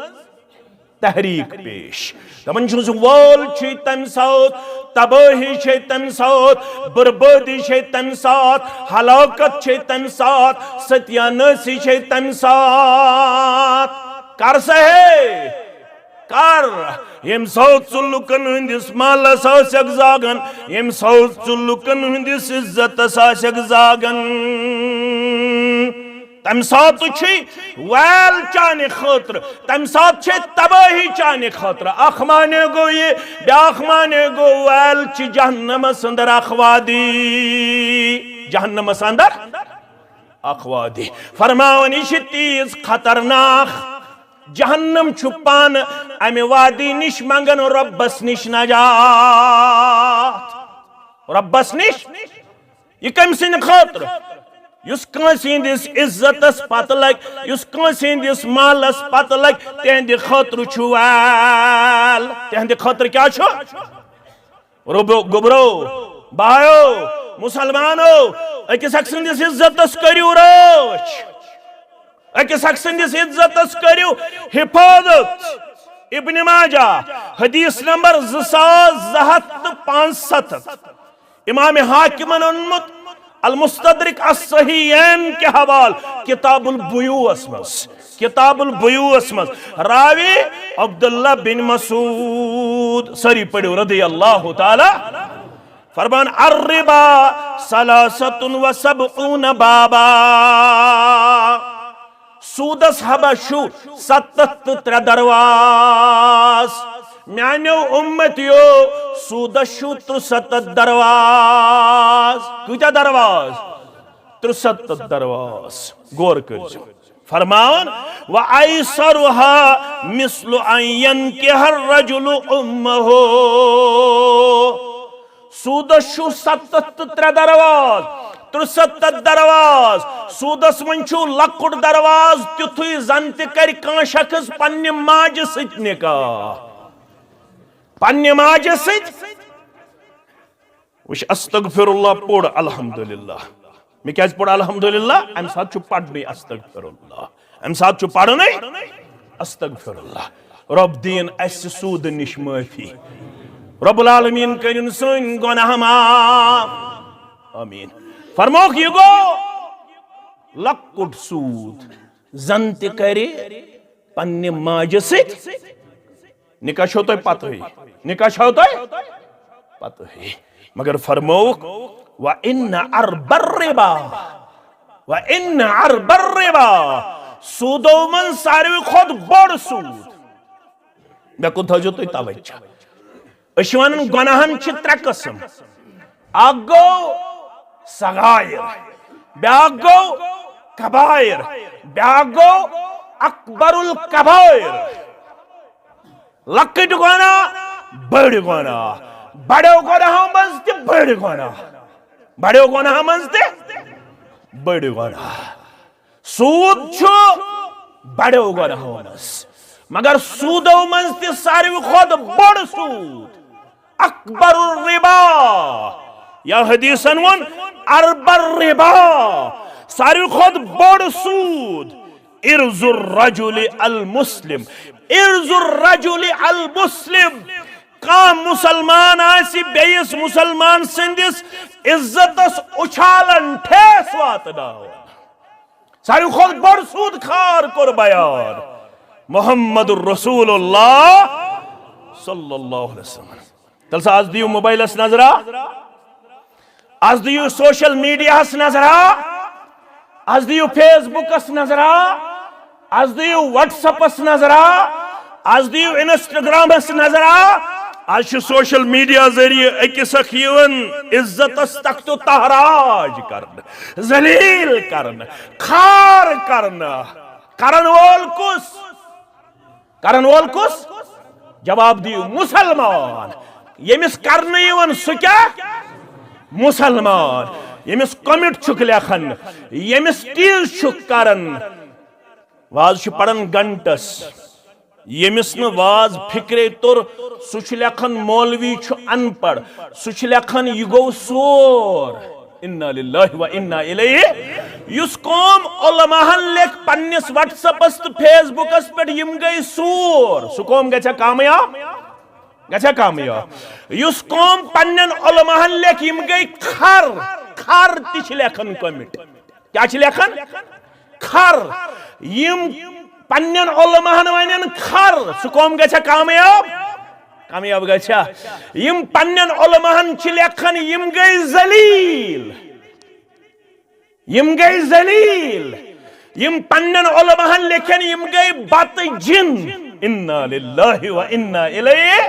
تحریک پیش۔ دپان چھُس، وٲل چھے تمہِ ساتہٕ، تبٲہی چھے تمہِ ساتہٕ، بربٲدی چھے تمہِ ساتہٕ، ہلاکت چھے تمہِ ساتہٕ، ستیانٲسی چھے تمہِ ساتہٕ۔ کر سا ہے، کر، ییٚمہِ ساتہٕ ژٕ لُکن ہٕنٛدِس مالس آسکھ زاگان، ییٚمہِ ساتہٕ ژٕ لُکن ہٕنٛدِس عزتس آسکھ زاگان۔ تمہِ ساتہٕ چھُے ویل چانہِ خٲطرٕ، تمہِ ساتہٕ چھے تبٲہی چانہِ خٲطرٕ۔ اکھ معنی گوٚو یہِ، بیٛاکھ معنی گوٚو ویل چھِ جہنمس اندر اکھ وادی، جہنمس اندر اکھ وادی۔ فرماوان، یہِ چھِ تیٖژ خطرناک۔ جہنم چھُ پانہٕ امہِ وادی نِش منگان رۄبس نِش نجات۔ رۄبس نِش۔ یہِ کٔمۍ سٕنٛدِ خٲطرٕ؟ یُس کٲنٛسہِ ہٕنٛدِس عزتس پتہٕ لگہِ، یُس کٲنٛسہِ ہٕنٛدِس مالس پتہٕ لگہِ، تِہنٛدِ خٲطرٕ چھُ ویل۔ تِہنٛدِ خٲطرٕ کیٛاہ چھُ؟ رُبو، گوٚبرو، بایو، مسلمانو، أکِس اکھ سٕنٛدِس عزتس کٔرِو رٲچھ، أکِس اکھ سٕنٛدِس عزتس کٔرِو حفاظت۔ ابن ماجہ، حدیث نمبر زٕ ساس زٕ ہتھ تہٕ پانٛژھ ستتھ۔ امام حاکمن اوٚنمُت المستدرک الصحیحین کہِ حوالہٕ کتاب البیوعس منٛز، کتاب البیوعس منٛز۔ راوی عبداللہ بن مسعود، سٲری پٔرِو رضی اللہ تعالیٰ۔ فرمان، الربا ثلاثة وسبعون بابا۔ سودس ہبہ چھُ ستتھ تہٕ ترٛےٚ درواز۔ میانیو امتیو، سودس چھُ ترٛوٚ ستتھ درواز۔ کۭتیاہ درواز؟ ترٛوٚ ستتھ درواز۔ غور کٔرزیو۔ فرماوان، وَأَيْسَرُهَا مِثْلُ أَنْ يَنْكِحَ الرَّجُلُ أُمَّهُ۔ سودس چھُ ستتھ تہٕ ترٛےٚ درواز، ترٛوٚ ستتھ درواز۔ سودس منٛز چھُ لۄکُٹ درواز تیُتھُے زن تہِ کرِ کانٛہہ شخص پننہِ ماجہِ سۭتۍ نکاح۔ پننہِ ماجہِ سۭتۍ۔ وٕچھ، استغفر اللہ پوٚر الحمدللہ۔ مےٚ کیٛازِ پوٚر الحمدللہ؟ امہِ ساتہٕ چھُ پرنُے استغفر اللہ، امہِ ساتہٕ چھُ پرنُے استغفر اللہ۔ رۄب دِیِن اسہِ سوٗدٕ نِش معٲفی۔ رب العالمین کٔرِن سٲنۍ گۄناہ معاف۔ آمین۔ فرموکھ، یہِ گوٚو لۄکُٹ سوٗد، زن تہِ کرِ پننہِ ماجہِ سۭتۍ۔ نکاح چھو تۄہہِ پتہٕے، نکاح چھو تۄہہِ پتہٕے۔ مگر فرمووُکھ، وَإِنَّ أَرْبَ الرِّبَا، وَإِنَّ أَرْبَ الرِّبَا، سوٗدو منٛز ساروی کھۄتہٕ بوٚڑ سوٗد۔ مےٚ کُن تھٲوزیو تُہۍ توجہ۔ أسۍ چھِ ونان گۄناہن چھِ ترٛےٚ قٕسم۔ اکھ گوٚو صغائر، بیٛاکھ گوٚو کبائر، بیٛاکھ گوٚو اکبر الکبائر۔ لۄکٕٹۍ گۄناہ، بٔڑۍ گۄناہ، بڑیو گۄناہو منٛز تہِ بٔڑۍ گۄناہ، بڑیو گۄناہو منٛز تہِ بٔڑۍ گۄناہ۔ سوٗد چھُ بڑیو گۄناہو منٛز، مگر سوٗدو منٛز تہِ ساروی کھۄتہٕ بوٚڑ سوٗد اکبر الربا۔ یا حدیثن ووٚن اربا الربا، ساروی کھۄتہٕ بوٚڑ سوٗد عرض الرجل المسلم، عرض الرجل المسلم۔ کانٛہہ مسلمان آسہِ بیٚیِس مسلمان سٕنٛدِس عزتس اُچھالن، ٹھیس واتناوان۔ ساروی کھۄتہٕ بوٚڑ سوٗد خار کوٚر بیان محمد رسول اللہ صلی اللہ علیہ وسلم۔ تیٚلہِ سا از دِیِو موبایلس نظرا، از دِیِو سوشل میڈیاہس نظرا، از دِیِو فیس بُکس نظرا، از دِیِو وٹس اپس نظرا، از دِیِو انسٹاگرامس نظرا۔ از چھُ سوشل میڈیا ذٔریعہٕ أکِس اکھ یِوان عزتس تخت و تاراج کرنہٕ، ذلیل کرنہٕ، خار کرنہٕ۔ کرن وول کُس؟ کرن وول کُس؟ جواب دِیِو، مسلمان۔ ییٚمِس کرنہٕ یِوان، سُہ کیٛاہ؟ مسلمان۔ ییٚمِس کمنٹ چھُکھ لیکھان، ییٚمِس ٹیٖز چھُکھ کران، واز چھُ پران گھنٹس، ییٚمِس نہٕ واز فکرے توٚر، سُہ چھُ لیکھان مولوی چھُ ان پڑھ، سُہ چھُ لیکھان یہِ گوٚو سور۔ انا للہ و انا الیہ۔ یُس قوم علماہن لیکھ پننِس وٹس اپس تہٕ فیس بُکس پٮ۪ٹھ، یِم گٔے سور، سُہ قوم گژھِ کامیاب؟ گژھِ کامیاب؟ یُس قوم پننٮ۪ن علماہن لیکھ، یِم گٔے خر، خر تہِ چھِ لیکھان کمنٹ۔ کیٛاہ چھِ لیکھان؟ خر۔ یِم پننٮ۪ن علماہن ونن خر، سُہ قوم گژھِ کامیاب؟ کامیاب گژھِ۔ یِم پننٮ۪ن علماہن چھِ لیکھان، یِم گٔے ذلیل، یِم گٔے ذلیل۔ یم پنن علماءن لیکھن، یم گئی بتہ جن۔ انا للہ و انا الیہ۔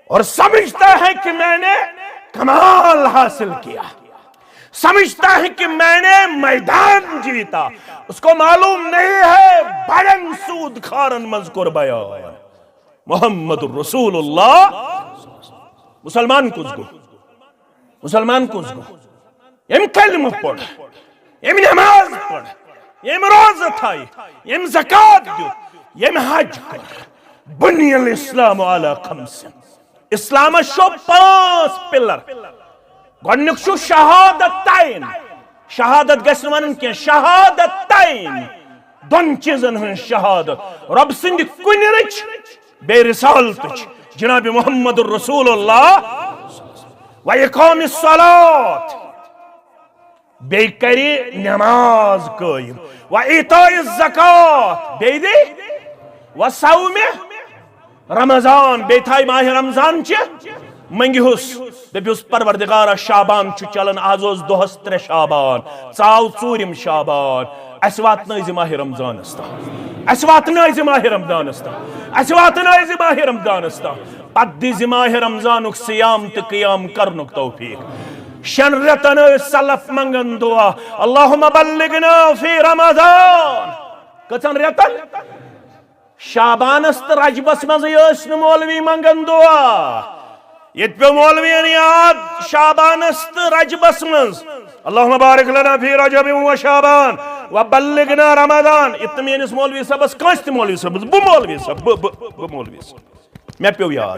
اور سمجھتا ہے کہ میں نے کمال حاصل کیا، سمجھتا ہے کہ میں نے میدان جیتا۔ اس کو معلوم نہیں ہے بڑن سود خارن منز کور بیان۔ محمد رسول اللہ۔ مسلمان کس گو؟ مسلمان کس گو؟ یم کلمہ پڑھ، یم نماز پڑھ، یم روزہ تھای، یم زکات دیو، یم حج کر۔ بنی الاسلام علی خمس۔ اسلامس چھو پانچ پلر۔ گۄڈنیُک چھُ شہادتین۔ شہادت گژھِ نہٕ ونُن کینٛہہ، شہادتین۔ دۄن چیٖزن ہٕنٛز شہادت، رۄب سٕنٛدِ کُنہِ رٕچھ، بیٚیہِ رسالتٕچ، جناب محمد رسول اللہ، و اقام الصلاۃ، بیٚیہِ کرِ نماز قٲیِم، و ایتاء الزکات، بیٚیہِ دِ، و صوم رمضان، بیٚیہِ تھایہِ ماہِ رمضان چہِ منٛگہوس، دٔپِوس، پروردگارا، شعبان چھُ چلان، از اوس دۄہس ترٛےٚ شعبان، ژاو ژوٗرِم شعبان، اسہِ واتنٲوزِ ماہِ رمضانس تام، اسہِ واتنٲوزِ ماہِ رمضانس تام، اسہِ واتنٲوزِ ماہِ رمضانس تام۔ پتہٕ دِزِ ماہِ رمضانُک صیام تہٕ قیام کرنُک توفیق۔ شٮ۪ن رٮ۪تن ٲسۍ سلف منٛگان دعا، اللہم بلغنا فی رمضان۔ کٔژن رٮ۪تن؟ شعبانس تہٕ رجبس منٛزٕے ٲسۍ نہٕ مولوی منٛگان دعا۔ ییٚتہِ پیوٚو مولوین یاد شعبانس تہٕ رجبس منٛز، اللہم بارک لنا فی رجب و شعبان و بلغنا رمضان۔ ییٚتہِ نہٕ میٲنِس مولوی صٲبس، کٲنٛسہِ تہِ مولوی صٲبس، بہٕ مولوی صٲب، بہٕ، بہٕ، بہٕ مولوی صٲب، مےٚ پیوٚو یاد۔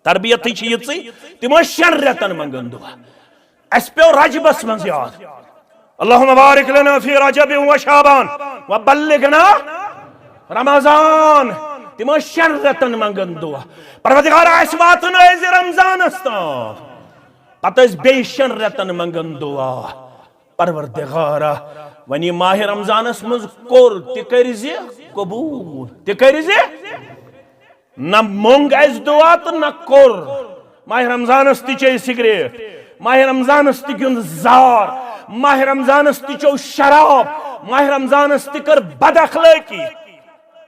تربیتٕے چھِ یِژٕے، تِم ٲسۍ شٮ۪ن رٮ۪تن منٛگان دعا۔ اسہِ پیوٚو رجبس منٛز یاد، اللہم بارک لنا فی رجب و شعبان و بلغنا رمضان۔ تِم ٲسۍ شٮ۪ن رٮ۪تن منٛگان دعا، پروردگارا، اسہِ واتنٲوزِ رمضانس تام۔ پتہٕ ٲسۍ بیٚیہِ شٮ۪ن رٮ۪تن منٛگان دعا، پروردگارا، وۄنۍ یہِ ماہِ رمضانس منٛز کوٚر، تہِ کٔرزِ قبوٗل، تہِ کٔرزِ۔ نہ مۄنگ اسہِ دعا تہٕ نہ کوٚر۔ ماہِ رمضانس تہِ چیٚیہِ سگریٹ، ماہِ رمضانس تہِ گیُنٛد زار، ماہِ رمضانس تہِ چیوٚو شراب، ماہِ رمضانس تہِ کٔر بد اخلٲقی۔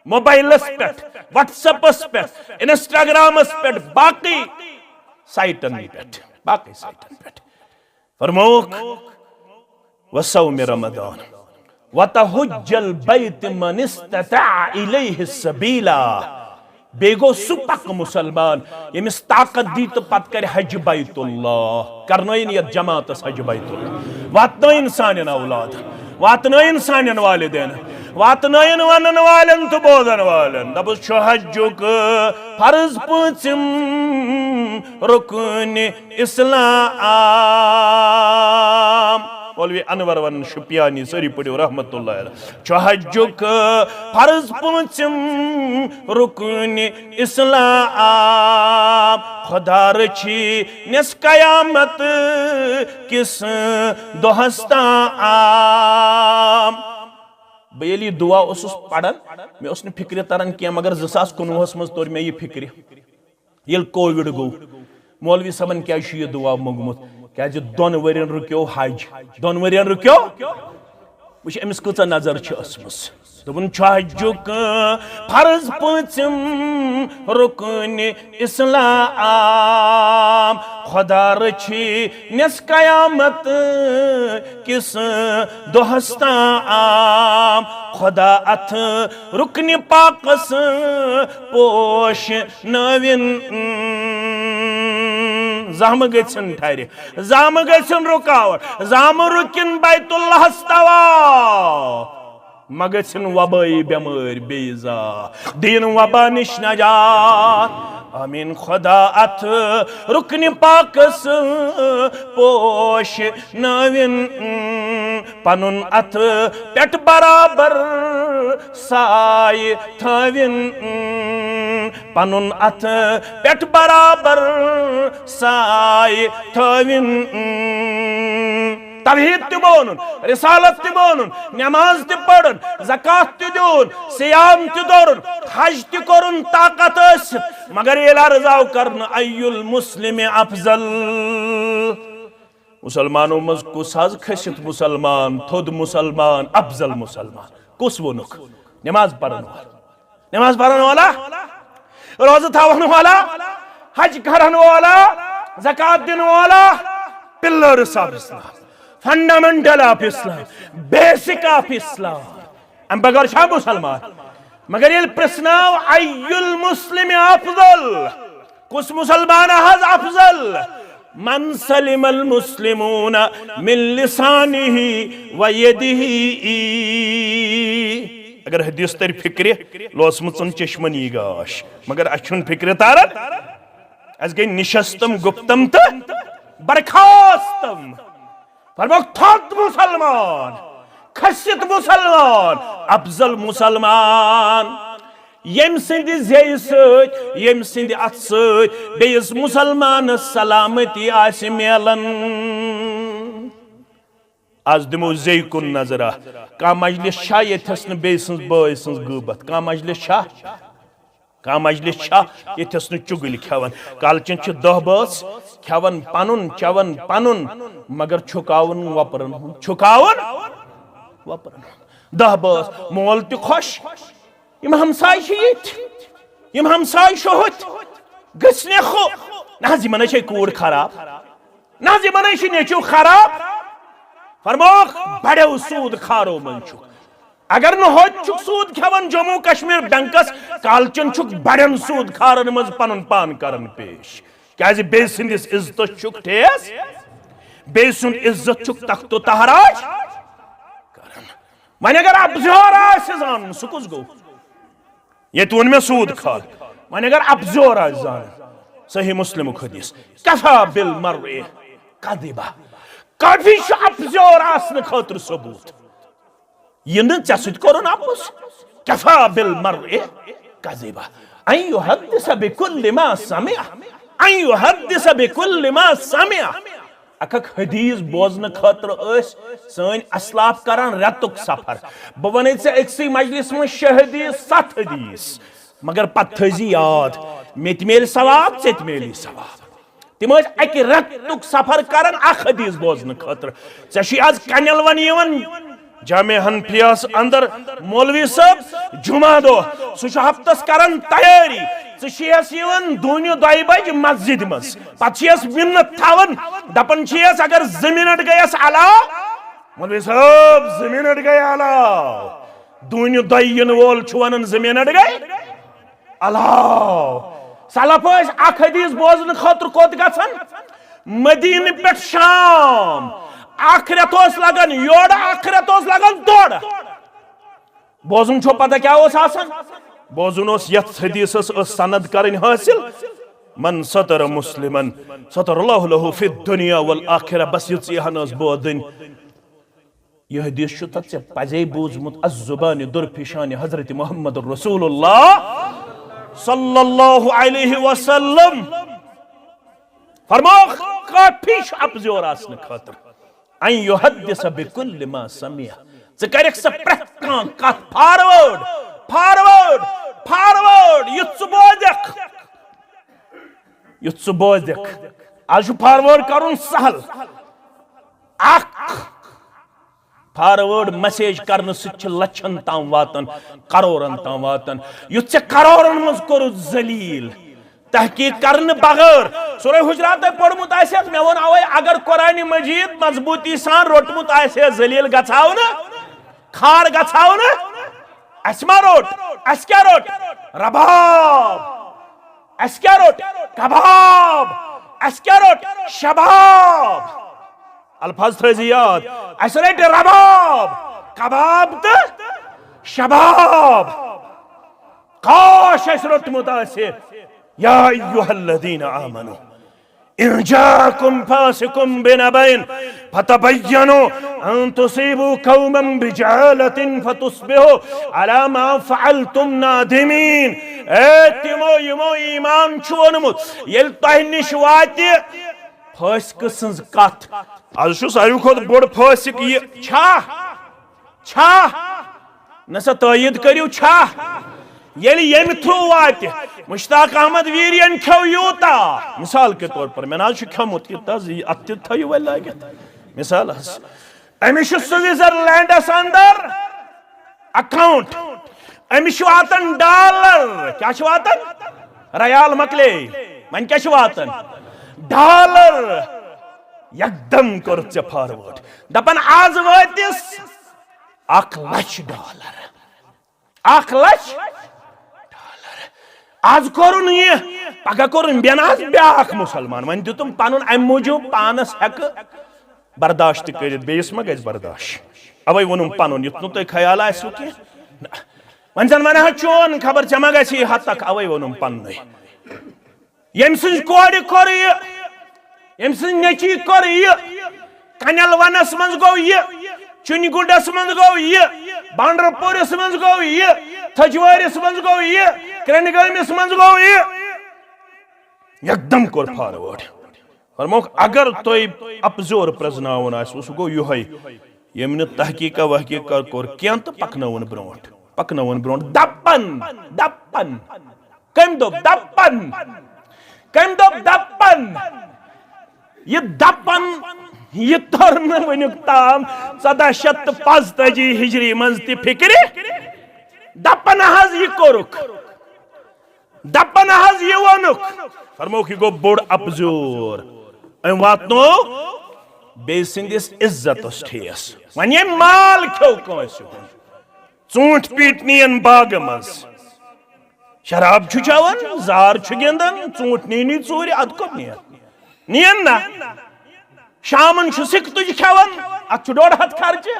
موبایلس پٮ۪ٹھ، وٹس ایپس پٮ۪ٹھ، انسٹاگرامس پٮ۪ٹھ، باقٕے سایٹن پٮ۪ٹھ، باقٕے سایٹن پٮ۪ٹھ۔ فرمووُکھ، وصوم رمضان وتحج البیت من استطاع الیہ سبیلا۔ بیٚیہِ گوٚو سُہ پکہٕ مسلمان، ییٚمِس طاقت دی تہٕ پتہٕ کرِ حج بیت اللہ۔ کرنٲیِن یتھ جماعتس حج بیت اللہ، واتنٲیِن سانٮ۪ن اولادن، واتنٲیِن سانٮ۪ن والدینن، واتنٲیِن ونن والٮ۪ن تہٕ بوزن والٮ۪ن۔ دپُس، چھُ حجُک فرض پٲنٛژِم رُکُن اسلام۔ مولوی انور ونان شپیانی، سٲری پٔرِو رحمت اللہ علیہ۔ چھُ حجُک فرض پٲنٛژِم رُکُن اسلام۔ خدا رچھی نس قیامت کس دۄہس تام۔ بہٕ ییٚلہِ یہِ دُعا اوسُس پران، مےٚ اوس نہٕ فِکرِ تران کینٛہہ، مگر زٕ ساس کُنوُہس منٛز توٚر مےٚ یہِ فِکرِ۔ ییٚلہِ کووِڈ گوٚو، مولوی صٲبن کیٛازِ چھُ یہِ دُعا موٚنگمُت؟ کیٛازِ دۄن ؤرین رُکیو حج، دۄن ؤرین رُکیو۔ وٕچھ، أمِس کۭژاہ نظر چھِ ٲسمٕژ۔ دوٚپُن، چھُ حجُک فرض پٲنٛژِم رُکُن اسلام۔ خدا رچھی نس قیامت کس دۄہس تام۔ خدا اتھ رُکنہِ پاکس پوش نٲوِن۔ زامہٕ گٔژھِن ٹھرِ، زامہٕ گٔژھِن رُکاوٹ، زامہٕ رُکِن بیت اللہس طواف۔ مہ گٔژھِن وبٲیی بٮ۪مٲرۍ بیٚیہِ زا، دِیِن وبا نِش نجات۔ آمین۔ خدا اتھ رُکنہِ پاکس پوش نٲوِن، پنُن اتھ پٮ۪ٹھ برابر سایہِ تھٲوِن، پنُن اتھ پٮ۪ٹھ برابر سایہِ تھٲوِن۔ توحید تہِ مونُن، رسالت تہِ مونُن، نماز تہِ پرُن، زکات تہِ دیُن، صیام تہِ دورُن، حج تہِ کرُن طاقت ٲسِتھ، مگر ییٚلہِ عرض آو کرنہٕ، ای المسلم افضل؟ مسلمانو منٛز کُس حظ کھٔسِتھ مسلمان، تھوٚد مسلمان، افضل مسلمان؟ کُس ووٚنُکھ؟ نماز پرن وول، نماز پرن والا، روزٕ تھاون والا، حج کرن والا، زکات دِن والا، pillars of Islam, fundamental of Islam, basic of Islam. امہِ بغٲر چھا مسلمان؟ مگر ییٚلہِ پرژھناو، ای المسلم افضل؟ کُس مسلمان حظ افضل؟ من سلم المسلمون من لسانه و یده. اگر حدیث تر فکرِ، لوسمٕژن چشمن یی گاش، مگر اسہِ چھُنہٕ فکرِ تران۔ اسہِ گٔے نشستم گپتم تہٕ برخاستم۔ فرموکھ، تھوٚد مسلمان، کھٔسِتھ مسلمان، افضل مسلمان، ییٚمہِ سٕنٛدِ زیٚیہِ سۭتۍ، ییٚمہِ سٕنٛدِ اتھٕ سۭتۍ بیٚیِس مسلمانس سلامتی آسہِ میلان۔ از دِمو زیٚیہِ کُن نظرا۔ کانٛہہ مجلس چھا ییٚتھس نہٕ بیٚیہِ سٕنٛز بٲے سٕنٛز غٲبت؟ کانٛہہ مجلس چھا؟ کانٛہہ مجلس چھا ییٚتھس نہٕ چُگٕلۍ کھٮ۪وان؟ کالچن چھِ دَہ بٲژ، کھٮ۪وان پنُن، چٮ۪وان پنُن، مگر چھُکاوُن وۄپرن ہُنٛد، چھُکاوُن وۄپرن ہُنٛد۔ دَہ بٲژ، مول تہِ خۄش، یِم ہمساے چھِ ییٚتھۍ، یِم ہمساے چھِ ہوٚتھۍ، گٔژھۍ نہ ہُہ۔ نہ حظ، یِمن ہے چھے کوٗر خراب، نہ حظ، یِمن ہے چھُ نیٚچو خراب۔ فرموکھ، بڑیو سوٗد خارو منٛز چھُکھ۔ اگر نہٕ ہوٚتہِ چھُکھ سوٗد کھٮ۪وان جموں کشمیر بینکس، کالچن چھُکھ بڑٮ۪ن سوٗد خارن منٛز پنُن پان کران پیش۔ کیازِ بیٚیہِ سٕنٛدِس عزتس چھُکھ ٹھیس، بیٚیہِ سُنٛد عزت چھُکھ تخت و تاراج کران۔ وۄنۍ اگر افزیور آسہِ زانُن، سُہ کُس گوٚو؟ ییٚتہِ ووٚن مےٚ سوٗد خور۔ وۄنۍ اگر افزیور آسہِ زانُن، صحیح مسلمُک حدیث، کفی بالمرء کذبا، کافی چھُ افزیور آسنہٕ خٲطرٕ ثبوت۔ یہِ نہٕ ژےٚ سۭتۍ کوٚرُن اپُز، کفی بالمرء کذبا ان یحدث بکل ما سمع، ان یحدث بکل ما سمع۔ اکھ اکھ حدیث بوزنہٕ خٲطرٕ ٲسۍ سٲنۍ اسلاف کران رٮ۪تُک سفر۔ بہٕ ونے ژےٚ أکسٕے مجلس منٛز شےٚ حدیث، ستھ حدیث، مگر پتہٕ تھٲیزِ یاد، مےٚ تہِ میلہِ ثواب، ژےٚ تہِ میلی ثواب۔ تِم ٲسۍ اکہِ رٮ۪تُک سفر کران اکھ حدیث بوزنہٕ خٲطرٕ۔ ژےٚ چھُے از کنٮ۪ل ونہِ یِوان جامع حنفیہس اندر مولوی صٲب، جمعہ دۄہ، سُہ چھُ ہفتس کران تیٲری۔ ژٕ چھُیس یِوان دونہِ دۄیہِ بجہِ مسجدِ منٛز، پتہٕ چھُیس منت تھاوان، دپان چھُیس، اگر زٕ منٹ گٔیس علاوٕ، مولوی صٲب، زٕ منٹ گٔے علاوٕ، دونہِ دۄیہِ یِنہٕ وول چھُ ونان، زٕ منٹ گٔے علاوٕ۔ سلف ٲسۍ اکھ حدیث بوزنہٕ خٲطرٕ کوٚت گژھان؟ مدینہٕ پٮ۪ٹھ شام۔ اکھ رٮ۪تھ اوس لگان یورٕ، اکھ رٮ۪تھ اوس لگان تورٕ۔ بوزُن چھو پتہ کیٛاہ اوس آسان؟ بوزُن اوس یتھ حدیثس ٲس سند کرٕنۍ حٲصِل، من ستر مسلمن ستر اللہ لہ فی الدنیا والآخرہ۔ بس یِژٕے ہن ٲس بوزٕنۍ۔ یہِ حدیث چھُ تتھ ژےٚ پزے بوٗزمُت، از زبانِ درپیشانِ حضرت محمد رسول اللہ صلی اللہ علیہ وسلم۔ فرموکھ، کافی چھُ اپزیور آسنہٕ خٲطرٕ۔ ان یحدث بکل ما سمع۔ ژٕ کرکھ سۄ پرٛٮ۪تھ کانٛہہ کتھ forward، forward، forward، یُتھ ژٕ بوزکھ، یُتھ ژٕ بوزکھ۔ از چھُ forward کرُن سہل۔ اکھ forward message کرنہٕ سۭتۍ چھِ لچھن تام واتان، کرورن تام واتان۔ یُتھ ژےٚ کرورن منٛز کوٚرُتھ ذلیل، تحقیق کرنہٕ بغٲر۔ سورہ حجرات تۄہہِ پوٚرمُت آسہِ، مےٚ ووٚن اوے، اگر قرآن مجید مضبوطی سان روٚٹمُت آسہِ ہے، ذلیل گژھاو نہٕ، خار گژھاو نہٕ۔ اسہِ ما روٚٹ؟ اسہِ کیٛاہ روٚٹ؟ رباب۔ اسہِ کیٛاہ روٚٹ؟ کباب۔ اسہِ کیٛاہ روٚٹ؟ شباب۔ الفاظ تھٲیزِ یاد۔ اسہِ رٔٹۍ رباب، کباب تہٕ شباب۔ کاش اسہِ روٚٹمُت آسہِ۔ یا ایھا الذین آمنوا ان جاءکم فاسق بنبأ فتبینوا ان تصیبوا قوما بجہالة فتصبحوا علی ما فعلتم نادمین۔ اے تِمو یِمو ایمان چھُ اوٚنمُت، ییٚلہِ تۄہہِ نِش واتہِ فٲسقہٕ سٕنٛز کتھ۔ از چھُ ساروی کھۄتہٕ بوٚڑ فٲسق یہِ چھا؟ چھا؟ نہ سا تٲیید کٔرِو، چھا؟ ییٚلہِ ییٚمہِ تھرو واتہِ، مشتاق احمد ویرین کھیو یوٗتاہ، مثال کے طور پر، مےٚ نہ حظ چھُ کھیومُت یہِ تہ، یہِ اتھ تہِ تھٲیِو وۄنۍ لٲگِتھ۔ مثال حظ، أمِس چھُ سوئٹزرلینڈس اندر اکاؤنٹ، أمِس چھُ واتان ڈالر، کیٛاہ چھُ واتان؟ ریال مۄکلے، وۄنۍ کیٛاہ چھُ واتان؟ ڈالر۔ یکدم کوٚر ژےٚ فارورڈ، دپان آز وٲتِس اکھ لچھ ڈالر۔ اکھ لچھ ڈالر۔ آز کوٚرُن یہِ، پگاہ کوٚرُن بیٚیہِ نہ حظ بیٛاکھ مُسلمان۔ وۄنۍ دیُتُم پنُن امہِ موٗجوٗب پانس ہٮ۪کہٕ برداشت کٔرِتھ، بیٚیِس ما گژھِ برداشت؟ اوے ووٚنُم پنُن، یُتھ نہٕ تۄہہِ خیال آسِوٕ کینٛہہ۔ نہ۔ وۄنۍ زن ونہٕ ہا چون، خبر ژےٚ ما گژھی ہتک، اوے ووٚنُم پننُے۔ ییٚمۍ سٕنٛزِ کورِ کوٚر یہِ، ییٚمۍ سٕنٛزِ نیٚچی کوٚر یہِ، کنٮ۪ل ونس منٛز گوٚو یہِ، چُنہِ گُنڈس منٛز گوٚو یہِ، بانڈر پوٗرِس منٛز گوٚو یہِ، تھجوٲرِس منٛز گوٚو یہِ، کرنٛڈ گٲمِس منٛز گوٚو یہِ۔ یکدم کوٚر فاروٲڈ۔ فرمووُکھ، اگر تۄہہِ اپزور پرزناوُن آسہِ، سُہ گوٚو یِہوٚے، ییٚمۍ نہٕ تحقیٖقہ وحقیٖقہ کوٚر کینٛہہ تہٕ پکنٲوُن برونٛٹھ، پکنٲوُن برونٛٹھ۔ دپن، دپن۔ کٔمۍ دوٚپ دپن؟ کٔمۍ دوٚپ دپن؟ یہِ دپن، یہِ توٚر نہٕ وٕنیُک تام ژۄداہ شیٚتھ تہٕ پانٛژتٲجی ہجری منٛز تہِ فکرِ۔ دپن حظ یہِ کوٚرُکھ، دپن حظ یہِ ووٚنُکھ۔ فرمووُکھ، یہِ گوٚو بوٚڑ اپزور۔ أمۍ واتنوو بیٚیہِ سٕنٛدِس عزتس ٹھیس۔ وۄنۍ ییٚمۍ مال کھیوٚو کٲنٛسہِ ہُنٛد، ژوٗنٛٹھۍ پیٖٹۍ نِیَن باغہٕ منٛز۔ شراب چھُ چٮ۪وان، زار چھُ گِنٛدان، ژوٗنٛٹھۍ نی نی ژوٗرِ، اَدٕ کوٚت نِیَن؟ نِیَن نا۔ شامَن چھُ سِکہٕ تُج کھٮ۪وان، اَتھ چھُ ڈۄڈ ہَتھ خرچہِ۔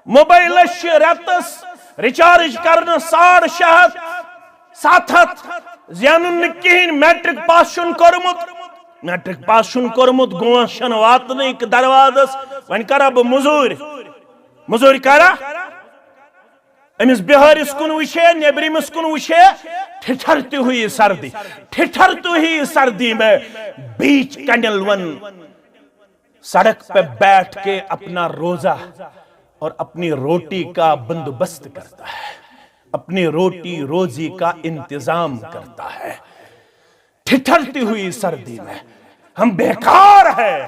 موبایلَس چھِ رٮ۪تَس ریچارج کرنہٕ ساڑ شےٚ ہَتھ، سَتھ ہَتھ، زینُن نہٕ کِہیٖنۍ۔ میٹرک پاس چھُنہٕ کوٚرمُت، میٹرک پاس چھُنہٕ کوٚرمُت، گونٛس چھَنہٕ واتنٕے دروازَس۔ وۄنۍ کَرا بہٕ مٔزوٗرۍ؟ مٔزوٗرۍ کَرا؟ أمِس بِہٲرِس کُن وٕچھے، نیٚبرِمِس کُن وٕچھے، ٹھِٹھرتی ہوئی سردی، ٹھِٹھرتی ہوئی سردی میں بیچ کنل ون سڑک پہ بیٹھ کے اپنا روزہ اور اپنی روٹی کا بندوبست کرتا ہے، اپنی روٹی روزی کا انتظام کرتا ہے۔ ٹھٹھرتی ہوئی سردی میں ہم بیکار ہے،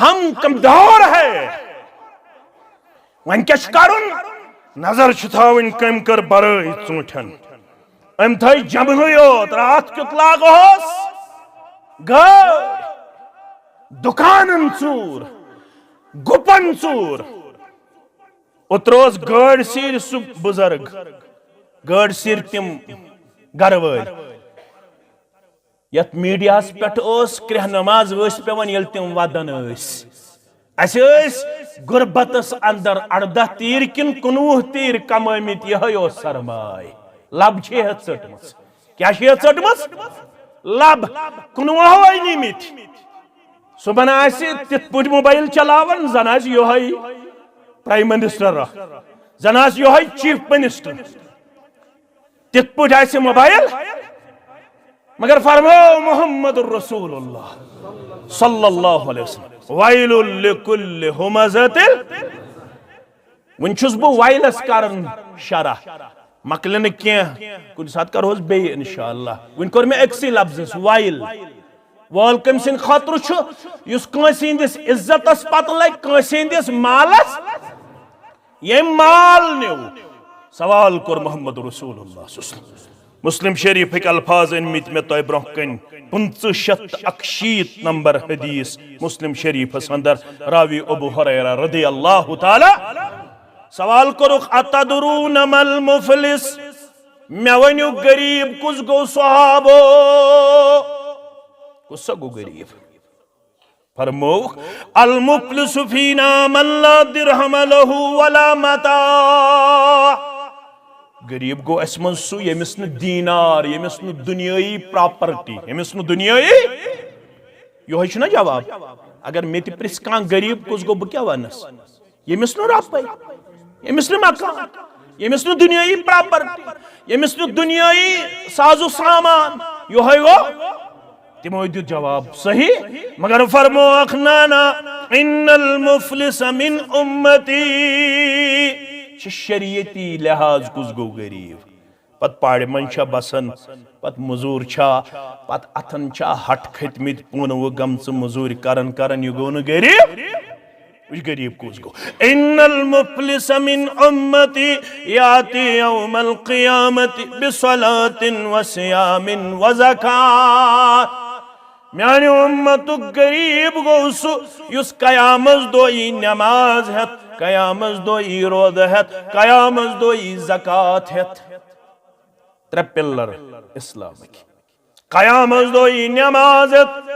ہم کمزور ہے۔ وۄنۍ کیٛاہ چھُ کرُن؟ نظر چھِ تھاوٕنۍ کٔمۍ کٔر برٲے ژوٗنٛٹھٮ۪ن۔ أمۍ تھٲے جمہٕے یوت، راتھ کیُتھ لاگہوس گٲڑۍ، دُکانن ژوٗر، گُپن ژوٗر۔ اوترٕ اوس گٲڑۍ سیٖرِ سُہ بُزرگ، گٲڑۍ سیٖرِ تِم گرٕ وٲلۍ۔ یتھ میڈیاہس پٮ۪ٹھ اوس کرٛہہ نماز ؤسۍ پٮ۪وان، ییٚلہِ تِم ودان ٲسۍ۔ اسہِ ٲسۍ غربتس اندر ارداہ تیٖر کِنہٕ کُنوُہ تیٖر کمٲمٕتۍ، یِہوٚے اوس سرماے۔ لب چھِ ہیٚتھ ژٔٹمٕژ۔ کیٛاہ چھِ ہیٚتھ ژٔٹمٕژ؟ لب۔ کُنوُہ وٲے نِمٕتۍ۔ صُبحن آسہِ تِتھ پٲٹھۍ موبایل چلاوان، زن آسہِ یِہوٚے پرائم منسٹر، زن آسہِ یِہوٚے چیف منسٹر۔ تِتھ پٲٹھۍ آسہِ موبایل، مگر فرموو محمد رسول اللہ صلی اللہ علیہ وسلم، "ویل لکل ہمزۃ ال-" وۄنۍ چھُس بہٕ ویلس کران شرح، مۄکلہِ نہٕ کینٛہہ، کُنہِ ساتہٕ کرہوس بیٚیہِ انشاءاللہ۔ وۄنۍ کوٚر مےٚ أکسٕے لفظس ویل۔ وول کٔمۍ سٕنٛدِ خٲطرٕ چھُ؟ یُس کٲنٛسہِ ہٕنٛدِس عزتس پتہٕ لگہِ، کٲنٛسہِ ہٕنٛدِس مالس۔ ییٚمۍ مال نیوٗ، سوال کوٚر محمد رسول اللہ صلی اللہ علیہ وسلم۔ مسلم شریفٕکۍ الفاظ أنۍ مٕتۍ مےٚ تۄہہِ برونٛہہ کنہِ، پٕنٛژٕہ شیٚتھ تہٕ اَکشیٖتھ نمبر حدیث مسلم شریفس اندر، راوی ابو ہریرہ رضی اللہ تعالی۔ سوال کوٚرُکھ، "اتدرون ما المفلس؟" مےٚ ؤنِو، غریب کُس گوٚو صحابو؟ کُس سا گوٚو غریب؟ فرمووُکھ، "المفلس فینا من لا درہم لہ ولا متاع۔" غریب گوٚو اَسہِ منٛز سُہ، ییٚمِس نہٕ دینار، ییٚمِس نہٕ دُنیٲیی پراپرٹی، ییٚمِس نہٕ دُنیٲیی۔ یِہوٚے چھُنہ جواب۔ اگر مےٚ تہِ پرٛژھِ کانٛہہ، "غریب کُس گوٚو؟" بہٕ کیٛاہ وَنَس؟ ییٚمِس نہٕ رۄپَے، ییٚمِس نہٕ مکان، ییٚمِس نہٕ دُنیٲیی پراپرٹی، ییٚمِس نہٕ دُنیٲیی ساز و سامان، یِہوٚے گوٚو۔ تِمو دیُت جواب صحیح، مگر فرمووکھ، "نہ، نہ، ان المفلس من امتی۔" چھِ شریعتی لحاظ کُس گوٚو غریب؟ پتہٕ پاڑِ منٛز چھا بسان، پتہٕ مٔزوٗر چھا، پتہٕ اتھن چھا ہٹھ کھٔتۍ مٕتۍ، پونہٕ وُہ گٔمژٕ مٔزوٗرۍ کران کران، یہِ گوٚو نہٕ غریب؟ وٕچھ غریب کُس گوٚو۔ ان المفلس من امتی یاتی یوم القیامت بصلاۃ وصیام وزکات۔ میانہِ اُمتُک غریب گوٚو سُہ، یُس قیامس دۄہ یی نماز ہٮ۪تھ، قیامس دۄہ یی روزٕ ہٮ۪تھ، قیامس دۄہ یی زکوٰۃ ہٮ۪تھ۔ ترٛےٚ پلر اسلامٕکۍ۔ قیامس دۄہ یی نماز ہٮ۪تھ،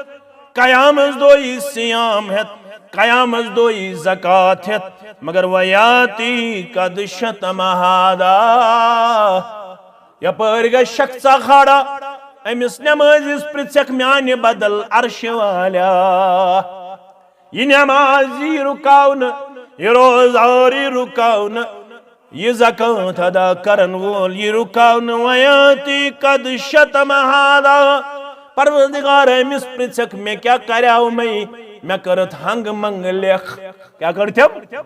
قیامس دۄہ یی صیام ہٮ۪تھ، قیامس دۄہ یی زکوٰۃ ہٮ۪تھ، مگر ویاتی قد شتم ہذا۔ یپٲرۍ گژھِ شخصا کھڑا، أمِس نمٲزِس پرژھکھ میانہِ بدل عرشہِ والیا۔ یہِ نماز یی رُکاونہٕ، یہِ روزدار یی رُکاونہٕ، یہِ زکوٰۃ ادا کرن وول یی رُکاونہٕ۔ ویاتی قد شتم ہذا۔ پروردگار، أمِس پرژھکھ، مےٚ کیٛاہ کریاو مے؟ مےٚ کٔرٕتھ ہنگہٕ منگہٕ لیکھ۔ کیٛاہ کٔرتھم؟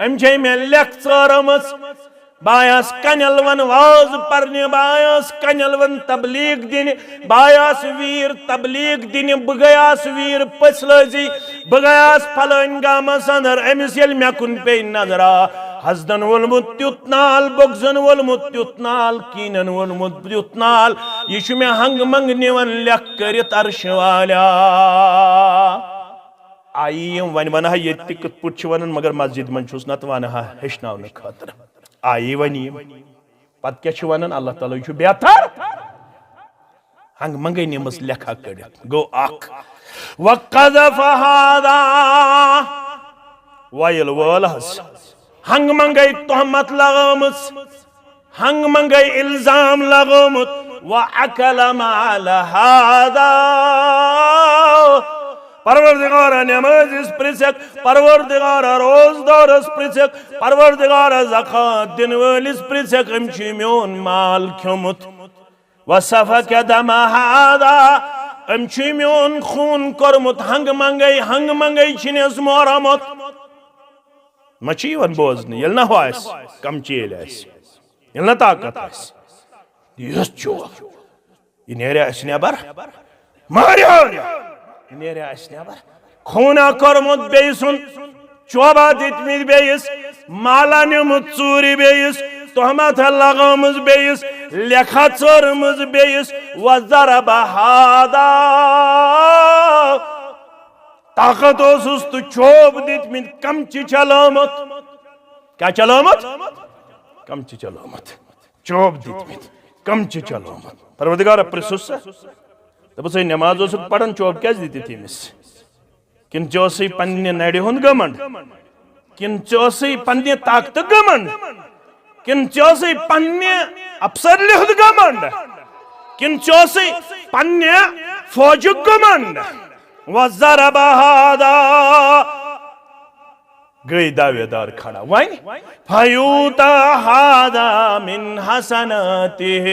أمۍ چھے مےٚ لیکھ ژٲرمٕژ۔ بہٕ آیاس کنٮ۪ل ون واز پرنہِ، بہٕ آیاس کنٮ۪ل ون تبلیغ دِنہِ، بہٕ آیاس ویر تبلیغ دِنہِ، بہٕ گٔیاس ویر پٔژھلٲزی، بہٕ گٔیاس پھلٲنۍ گامس اندر۔ أمِس ییٚلہِ مےٚ کُن پیٚیہِ نظرا، حسدن وولمُت تیُتھ نال، بغضن وولمُت تیُتھ نال، کینن وولمُت تیُتھ نال، یہِ چھُ مےٚ ہنگہٕ منگہٕ نِوان لیکھ کٔرِتھ عرشہِ والیا۔ آیی یِم وۄنۍ ونہٕ ہا ییٚتہِ تہِ کِتھ پٲٹھۍ چھِ ونان، مگر مسجد منٛز چھُس نتہٕ ونہٕ ہا ہیٚچھناونہٕ خٲطرٕ۔ آیی وۄنۍ یِم۔ پتہٕ کیٛاہ چھِ ونان؟ اللہ تعالیٰ چھُ بہتر۔ ہنگ منگے نِمٕژ لیکھا کٔڑِتھ۔ گوٚو اکھ۔ وقذف ہذا۔ ویل وٲل حظ۔ ہنگ منگے تہمت لگٲمٕژ۔ ہنگ منگے الزام لگومت، واکل مال ہذا۔ پروردگارا نمازس پرژھکھ، پروردگارا روزدارس پرژھکھ، پروردگارا زکوٰۃ دن وٲلِس پرژھکھ، أمۍ چھُ میون مال کھیومت۔ وسفک دم ہذا، أمۍ چھُ میون خوٗن کوٚرمُت۔ ہنگ منگے، ہنگ منگے چھِنس مورمت۔ ما چھِ یِوان بوزنہٕ، ییٚلہِ نہ ہُہ آسہِ، کم چیٖلۍ آسہِ، ییٚلہِ نہ طاقت آسہِ، یُس چوب، یہِ نیرِ اَسہِ نٮ۪بر، مٲرِو، یہِ نیرِ اَسہِ نٮ۪بر۔ خوٗنا کوٚرمُت بیٚیہِ سُنٛد، چوبا دِتمٕتۍ بیٚیِس، مالا نیوٗمُت ژوٗرِ بیٚیِس، تہمتھا لگٲومٕژ بیٚیِس، لیکھا ژٲرمٕژ بیٚیِس، وضرب ہذا۔ طاقت اوسُس تہٕ چوب دِتمٕتۍ، کمچہِ چلٲومٕژ۔ کیٛاہ چلٲومٕژ؟ کمچہِ چلٲومٕژ۔ چوب دِتمٕتۍ، کمچہِ چلٲومٕژ۔ پروردگارا پرٛژھُس سا، دوٚپُس، ہے، نماز اوسُکھ پران، چوب کیٛازِ دِتِتھ ییٚمِس؟ کِنہٕ ژےٚ اوسُے پننہِ نرِ ہُنٛد گمنڈ؟ کِنہٕ ژےٚ اوسُے پننہِ طاقتُک گمنڈ؟ کِنہٕ ژےٚ اوسُے پننہِ افسر لیُہد گمنڈ؟ کِنہٕ ژےٚ اوسُے پننہِ فوجُک گمنڈ؟ وضرب ہذا۔ گٔے دعوے دار کھڑا۔ وۄنۍ، فیوتا ہذا من حسناته۔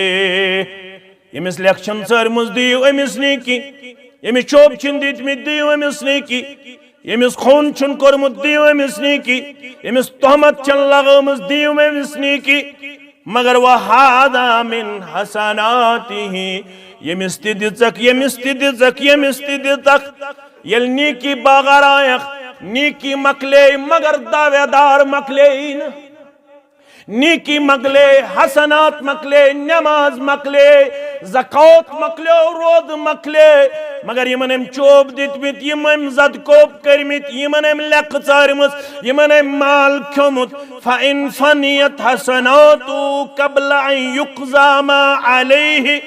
ییٚمِس لیکھ چھَن ژٲرمٕژ، دِیِو أمِس نیکی۔ ییٚمِس چوب چھِن دِتمٕتۍ، دِیِو أمِس نیکی۔ ییٚمِس خوٗن چھُن کوٚرمُت، دِیِو أمِس نیکی۔ ییٚمِس تہمت چھَن لگٲومٕژ، دِیِو أمِس نیکی۔ مگر وہذا من حسناته، ییٚمِس تہِ دِژکھ، ییٚمِس تہِ دِژکھ، ییٚمِس تہِ دِژکھ۔ ییٚلہِ نیکی باغار آیکھ، نیکی مۄکلے، مگر دعوے دار مۄکلے نہٕ۔ نیکی مۄکلے، حسنات مۄکلے، نماز مۄکلے، زکوٰۃ مۄکلیو، روزٕ مۄکلے، مگر یِمن أمۍ چوب دِتمٕتۍ، یِم أمۍ زدکوب کٔرمٕتۍ، یِمن أمۍ لیکہٕ ژارمٕژ، یِمن أمۍ مال کھیوٚمُت، فَإِنْ فَنِيَتْ حَسَنَاتُهُ قَبْلَ أَنْ يُقْضَى مَا عَلَيْهِ۔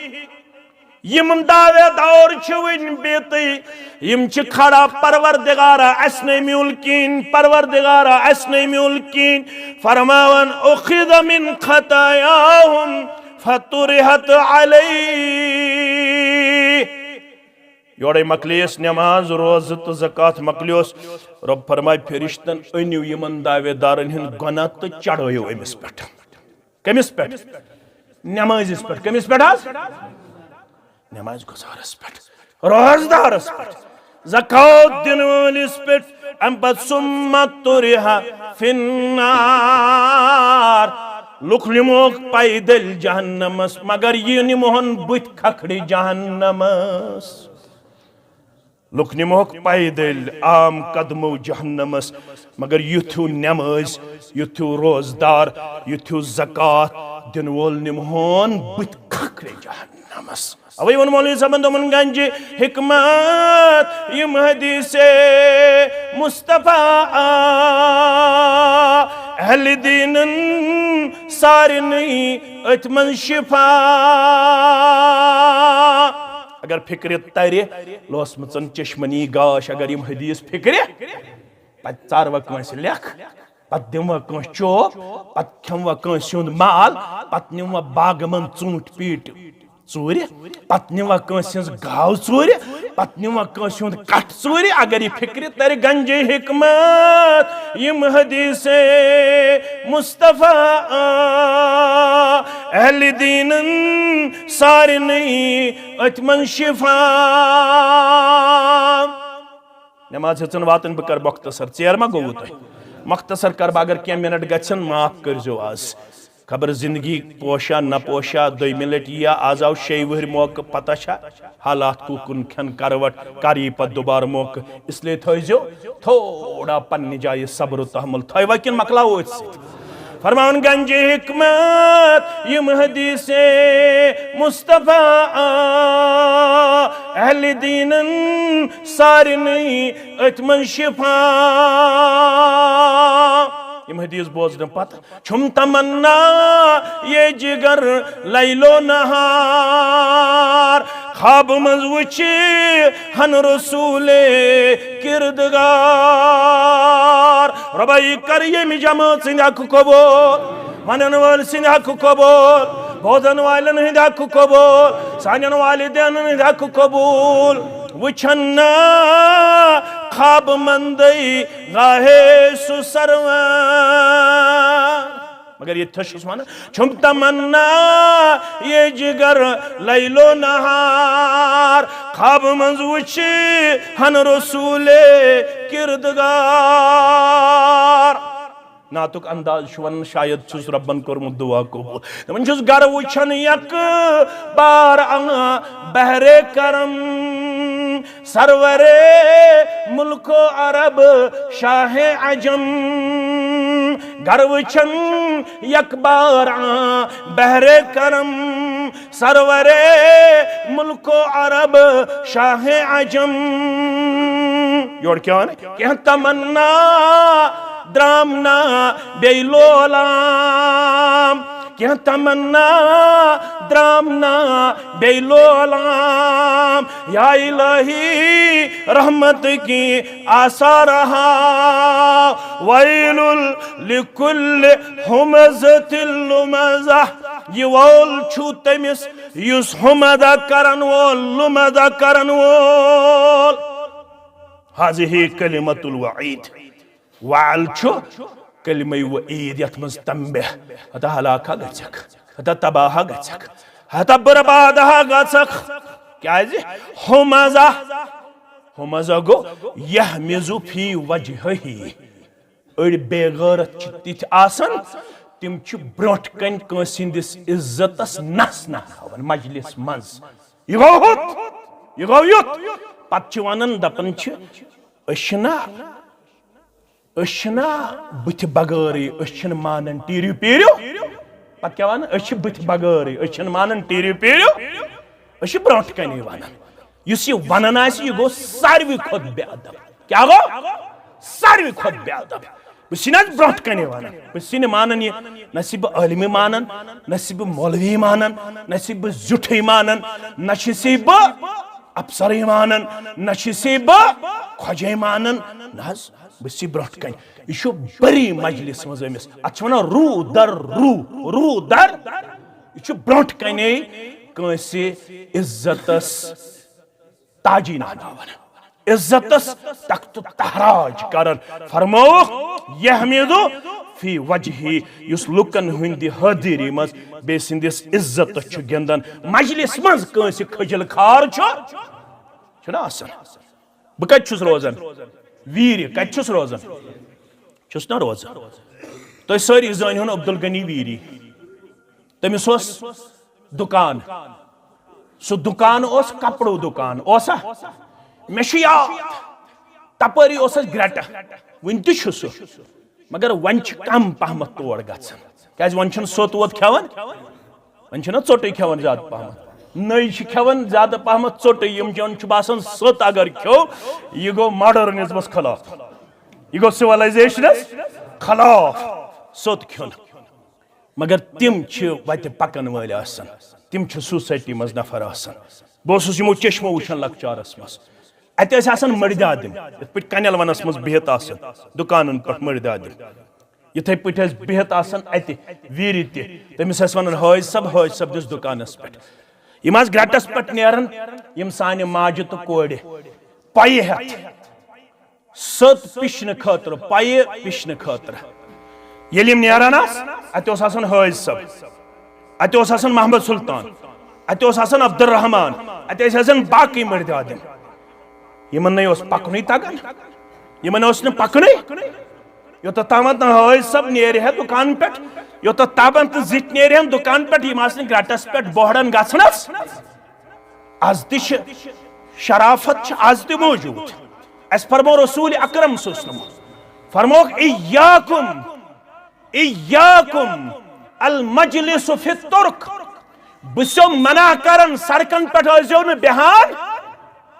یِم دعوے دار چھِ وٕنہِ بِہتٕے، یِم چھِ کھڑا، پروردگارا، اَسہِ نے میوٗل کِہیٖنۍ، پروردگارا، اَسہِ نے میوٗل کِہیٖنۍ۔ فرماوان، أُخِذَ مِنْ خَطَايَاهُمْ فَطُرِحَتْ عَلَيْهِ۔ یورے مۄکلیس نماز، روزٕ تہٕ زکوٰۃ مۄکلیوس۔ رۄب فرمایہِ فرشتن، أنِو یِمن دعوے دارن ہُنٛد گۄناہ تہٕ چڑھٲیِو أمِس پٮ۪ٹھ۔ کٔمِس پٮ۪ٹھ؟ نمازِس پٮ۪ٹھ۔ کٔمِس پٮ۪ٹھ حظ؟ نماز گُزارس پٮ۪ٹھ، روزدارس پٮ۪ٹھ، زکوٰۃ دِنہٕ وٲلِس پٮ۪ٹھ، امہِ پتہٕ ثم طرح فی النار۔ لُکھ نِموکھ پیدل جہنمس، مگر یہِ نِمہون بٕتھِ کھکھرِ جہنمس۔ لُکھ نِموکھ پیدل عام قدمو جہنمس، مگر یُتھ ہیوٗ نمٲز، یُتھ ہیوٗ روزدار، یُتھ ہیوٗ زکوٰۃ دِنہٕ وول نِمہون بٕتھِ کھکھرِ جہنمس۔ اوے ووٚن مولوی صٲبن، دوٚپُن، گنجہِ حکمت یِم حدیث مصطفیٰ آ، اہل دیٖنن سارنٕے أتھۍ منٛز شفا۔ اگر فکرِ ترِ، لوسمٕژن چشمن یی گاش، اگر یِم حدیث فکرِ، پتہٕ ژاروا کٲنٛسہِ لیکھ، پتہٕ دِموا کٲنٛسہِ چوب، پتہٕ کھٮ۪موا کٲنٛسہِ ہُنٛد مال، پتہٕ نِموا باغہٕ منٛز ژوٗنٛٹھۍ پیٖٹۍ ژوٗرِ، پتہٕ نِموا کٲنٛسہِ ہٕنٛز گاو ژوٗرِ، پتہٕ نِموا کٲنٛسہِ ہُنٛد کٹھ ژوٗرِ۔ اگر یہِ فکرِ ترِ گنجہِ حکمت، یِم حدیث مصطفیٰ آ، اہل دیٖنن سارنٕے أتھۍ منٛز شفا۔ نماز ہیژن واتن، بہٕ کرٕ مختصر، ژیر ما گوٚوٕ تۄہہِ؟ مختصر کرٕ بہٕ، اگر کینٛہہ منٹ گژھن، معاف کٔرزیو آز۔ خبر زندگی پوشا نہ پوشا، دوٚیمہِ لٹہِ یِیا۔ آز آو شیٚیہِ وٕہٕرۍ موقعہٕ، پتہ چھا حالات کُکُن کھٮ۪ن کروٹ، کر یی پتہٕ دُبارٕ موقعہٕ۔ اس لیے تھٲیزیو تھوڑا پننہِ جایہِ صبر و تحمل، تھٲیوا کِنہٕ مۄکلاوو أتھۍ سۭتۍ؟ فرماوان گنجہِ حکمت یِم حدیث مصطفیٰ آ، اہل دیٖنن سارنٕے أتھۍ منٛز شفا۔ یِم حدیث بوزنہٕ پتہٕ چھُم تمنا یہ جگر لیل و نہار، خواب منٛز وٕچھِ ہن رسول کردگار۔ رۄبا، یہِ کر ییٚمہِ جمٲژ ہٕنٛدِ حقہٕ قبول، ونن وٲلۍ سٕنٛدِ حقہٕ قبول، بوزن والٮ۪ن ہٕنٛدِ حقہٕ قبول، سانٮ۪ن والدینن ہٕنٛدِ حقہٕ قبول۔ وٕچھن نا خواب مندے گاہے سُہ سروان۔ مگر ییٚتہِ تھٔج چھُس ونان، چھُم تمنا یہ جگر لیل و نہار، خواب منٛز وٕچھِ ہن رسول کردگار۔ نعتُک انداز چھُ ونان، شاید چھُس رۄبن کوٚرمُت دعا قبول۔ دپان چھُس، گرٕ وٕچھن یک بار آ بحر کرم، سرور ملک و عرب شاہ عجم۔ گرٕ وٕچھن یک بار آ بحر کرم، سرور ملک و عرب شاہ عجم۔ یورٕ کیٛاہ ونان؟ کینٛہہ تمنا درام نا بیٚیہِ لولام، کینٛہہ تمنا درام نا بیٚیہِ لولام۔ یا الہی رحمت کی آثار ہا، ویل لکل ہمزۃ لمزہ۔ یہ وول چھُ تٔمِس یُس ہمزہ کرن وول، لمزہ کرن وول۔ هذه کلمۃ الوعید۔ وعل چھُ کلمہ وعید، یتھ منٛز تنبیہ، ہتا ہلاکہ گژھکھ، ہتا تباہ گژھکھ، ہتا بربادہ گژھکھ۔ کیازِ؟ ہمزہ، ہمزہ گوٚو یہمز فی وجہہ۔ أڑۍ بے غیرت چھِ تِتھۍ آسان، تِم چھِ برونٛٹھ کنہِ کٲنٛسہِ ہٕنٛدِس عزتس نس نہراوان مجلس منٛز۔ یہِ گوٚو ہُتھ، یہِ گوٚو یُتھ۔ پتہٕ چھِ ونان، دپان چھِ، أسۍ چھِنہ أسۍ چھِنہ بٕتھِ بغٲرٕے، أسۍ چھِنہٕ مانان ٹیٖرِو پیٖرِو۔ پتہٕ کیٛاہ وَنان؟ أسۍ چھِ بٕتھِ بغٲرٕے، أسۍ چھِنہٕ مانان ٹیٖرِو پیٖرِو۔ أسۍ چھِ برونٛٹھ کَنے وَنان۔ یُس یہِ وَنان آسہِ، یہِ گوٚو ساروی کھۄتہٕ بے ادب۔ کیٛاہ گوٚو؟ ساروی کھۄتہٕ بے ادب۔ بہٕ چھُس نہٕ حظ برونٛٹھ کَنے وَنان۔ بہٕ چھُس نہٕ مانان یہِ، نہ چھُس بہٕ عٲلمٕے مانان، نہ چھُس بہٕ مولوی مانان، نہ چھُس بہٕ زیُٹھٕے مانان، نہ چھُس بہٕ افسرٕے مانان، نہ چھُس بہٕ خۄجے مانان، نہ حظ۔ بہٕ چھُس برونٛٹھ کنہِ۔ یہِ چھُ بٔری مجلس منٛز أمِس۔ اتھ چھِ ونان روٗ در روٗ، روٗ در۔ یہِ چھُ برونٛٹھ کنے کٲنٛسہِ عزتس تاجی نہراوان۔ عزتس تخت و تاراج کران۔ فرمووُکھ، یحمد فی وجہی، یُس لُکن ہٕنٛدِ حٲضری منٛز بیٚیہِ سٕنٛدِس عزتس چھُ گِنٛدان۔ مجلس منٛز کٲنٛسہِ خجل خار چھُ، چھُنہ آسان۔ بہٕ کتہِ چھُس روزان؟ ویٖرِ کتہِ چھُس روزان؟ چھُس نہ روزان۔ تُہۍ سٲری زٲنۍ ہُن عبدالغنی ویٖری۔ تٔمِس اوس دُکان۔ سُہ دُکان اوس کپڑو دُکان، اوسا؟ مےٚ چھُ یاد، تپٲری اوس اَسہِ گرٛٹہٕ، وُنہِ تہِ چھُ سُہ، مگر وۄنۍ چھِ کم پہمتھ تور گژھان۔ کیازِ وۄنۍ چھُنہٕ سوٚت ووٚت کھٮ۪وان، وۄنۍ چھِنہ ژوٚٹٕے کھٮ۪وان زیادٕ پہمتھ۔ نٔے چھِ کھٮ۪وان زیادٕ پہمتھ ژوٚٹٕے، یِم زن چھُ باسان سوٚت اگر کھیوٚو، یہِ گوٚو ماڈرنزمس خلاف، یہِ گوٚو سویلایزیشنس خلاف سوٚت کھیوٚن۔ مگر تِم چھِ وتہِ پکن وٲلۍ آسان، تِم چھِ سوسایٹی منٛز نفر آسان۔ بہٕ اوسُس یِمو چشمو وٕچھان لۄکچارس منٛز۔ اتہِ ٲسۍ آسان مٔردِ آدم، یِتھ پٲٹھۍ کنٮ۪ل ونس منٛز بِہِتھ آسان، دُکانن پٮ۪ٹھ مٔردِ آدم۔ یِتھے پٲٹھۍ ٲسۍ بِہِتھ آسان اتہِ ویٖرِ تہِ۔ تٔمِس ٲسۍ ونان، "حٲج صٲب، حٲج صٲب دِس دُکانس پٮ۪ٹھ۔" یِم آسہٕ گرٛٹس پٮ۪ٹھ نیران، یِم سانہِ ماجہِ تہٕ کورِ پۄیہِ ہٮ۪تھ۔ سٔت پِشنہٕ خٲطرٕ، پَیہِ پِشنہٕ خٲطرٕ۔ ییٚلہِ یِم نیران آسہٕ، اَتہِ اوس آسان حٲج صٲب، اَتہِ اوس آسان محمد سلطان، اَتہِ اوس آسان عبدالرحمان، اَتہِ ٲسۍ آسان باقٕے مٔردِ آدم۔ یِمن نَے اوس پَکنُے تَگان، یِمن اوس نہٕ پَکنُے۔ یوٚتَتھ تامَتھ نہٕ حٲج صٲب نیرِ ہے دُکان پٮ۪ٹھ، یوٚتَتھ تامَتھ تہٕ زِٹھۍ نیرِ ہن دُکان پٮ۪ٹھ، یِم آسہٕ نہٕ گرٛٹس پٮ۪ٹھ بۄہڑن گژھنَس۔ از تہِ چھِ شرافت چھِ از تہِ موجود۔ اسہِ فرمو رسول اکرم صلی اللہ علیہ وسلم، فرموکھ، "ایاکم، ایاکم المجلس فی الطرق۔" بہٕ چھُسو منع کران، سڑکن پٮ۪ٹھ ٲسۍزیو نہٕ بیہان،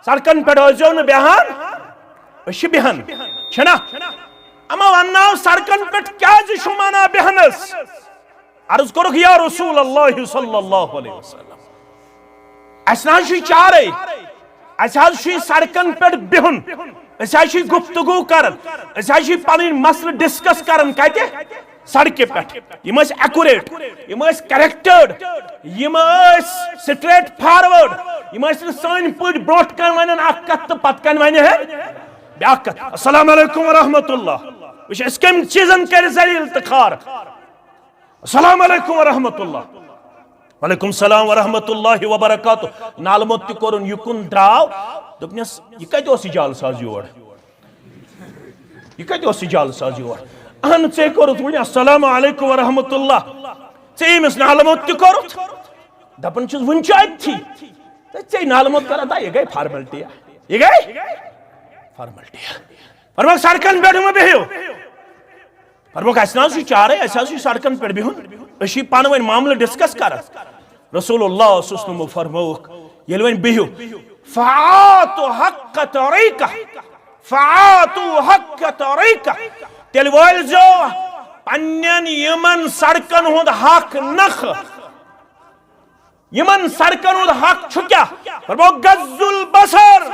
سڑکن پٮ۪ٹھ ٲسۍزیو نہٕ بیہان۔ أسۍ چھِ بیہان، چھِنا؟ اما ونناو سڑکن پٮ۪ٹھ کیازِ چھُ منع بیہنس؟ عرض کوٚرُکھ، یا رسول اللہ صلی اللہ علیہ وسلم، اسہِ نہ حظ چھُے چارے، اسہِ حظ چھُے سڑکن پٮ۪ٹھ بِہُن، أسۍ حظ چھِ گفتگو کران، أسۍ حظ چھِ پنٕنۍ مسلہٕ ڈسکس کران۔ کتہِ؟ سڑکہِ پٮ۪ٹھ۔ یِم ٲسۍ ایکوریٹ، یِم ٲسۍ کریکٹڈ، یِم ٲسۍ سٹریٹ فارورڈ، یِم ٲسۍ نہٕ سٲنۍ پٲٹھۍ برونٛٹھ کنہِ ونان اکھ کتھ تہٕ پتہٕ کنہِ ونہِ ہے بیاکھ کتھ۔ السلام علیکم ورحمۃ اللہ۔ وٕچھ، أسۍ کمہِ چیٖزن کرِ ذلیل تہٕ خار۔ السلام علیکم ورحمۃ اللہ۔ وعلیکم السلام ورحمۃ اللہ وبرکاتہ۔ نالہٕ موٚت تہِ کوٚرُن، یہِ کُن درٛاو، دوٚپنس، "یہِ کتہِ اوس یہِ جعل ساز یور؟ یہِ کتہِ اوس یہِ جعل ساز یور؟ اہن، ژےٚ کوٚرُتھ وُنہِ السلام علیکم ورحمۃ اللہ، ژےٚ ییٚمِس نالہٕ موٚت تہِ کوٚرُتھ؟" دپان چھُس، "وُنہِ چھُ أتھی۔" تہٕ ژےٚ نالہٕ موٚت کران، تا یہِ گٔے فارملٹی، یہِ گٔے فارملٹی۔ فرموکھ، سڑکن پٮ۪ٹھ مہ بِہِو۔ فرموکھ، اسہِ نہ حظ چھُ چارے، اسہِ حظ چھُ سڑکن پٮ۪ٹھ بِہُن، أسۍ چھِ پانہٕ ؤنۍ معاملہٕ ڈسکس کران۔ رسول اللہ صلی اللہ علیہ وسلم فرمووُکھ، ییٚلہِ وۄنۍ بِہِو، فآتوا حق طریقہ، فآتوا حق طریقہ، تیٚلہِ وٲلۍ زیو پننٮ۪ن یِمن سڑکن ہُنٛد حق نکھٕ۔ یِمن سڑکن ہُنٛد حق چھُ کیٛاہ؟ فرموو، غض البصر۔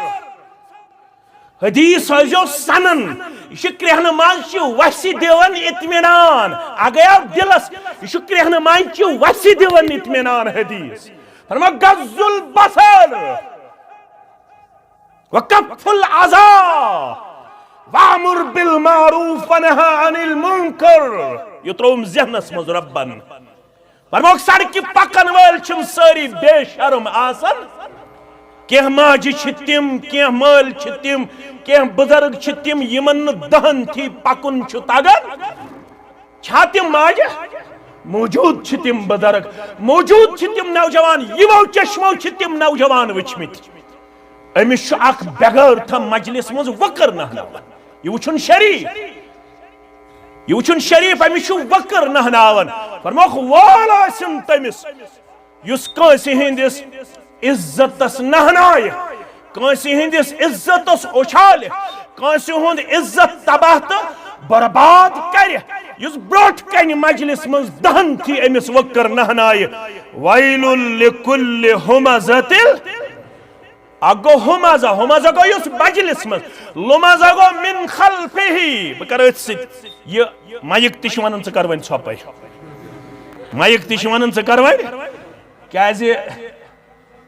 حدیث ہٲیزیو سنن۔ یہِ چھُ کرٛیٚہنہٕ منٛز چھِ وَسہِ دِوان اطمینان۔ اگے آو دِلس، یہِ چھُ کرٛیٚہنہٕ منٛز چھِ وَسہِ دِوان اطمینان حدیث۔ فرموو، غض البصر۔ وکف الاذی وامر بالمعروف ونہی عن المنکر۔ یہِ ترٛووُم ذہنس منٛز رۄبن۔ فرموکھ، سڑکہِ پکن وٲلۍ چھِم سٲری بے شرم آسان۔ کینٛہہ ماجہِ چھِ تِم، کینٛہہ مٲلۍ چھِ تِم، کینٛہہ بزرگ چھِ تِم، یِمن نہٕ دہن تھی پکُن چھُ تگان۔ چھا تِم ماجہِ؟ موجود چھِ تِم بزرگ، موجود چھِ تِم نوجوان، یِمو چشمو چھِ تِم نوجوان وٕچھمٕتۍ۔ أمِس چھُ اکھ بغٲرتھا مجلس منٛز وٕکر نہناوان۔ یہِ وٕچھُن شریف، یہِ وٕچھُن شریف، أمِس چھُ وٕکر نہناوان۔ فرموکھ، وول ٲسِن تٔمِس یُس کٲنٛسہِ ہٕنٛدِس عزتس نہنایہِ، کٲنٛسہِ ہٕنٛدِس عزتس اُچھالہِ، کٲنٛسہِ ہُنٛد عزت تباہ تہٕ برباد کرِ، یُس برٛونٛٹھ کنہِ مجلس منٛز دہن تھی أمِس وٕکر نہنایہِ۔ ویل لکل ہمزۃ۔ اکھ گوٚو ہمزہ، ہمزہ گوٚو یُس مجلس منٛز، لمزہ گوٚو من خلفہ۔ بہٕ کرٕ أتھۍ سۭتۍ، یہِ مایک تہِ چھِ ونان، ژٕ کر وۄنۍ ژھۄپے۔ مایک تہِ چھِ ونان، ژٕ کر وۄنۍ، کیازِ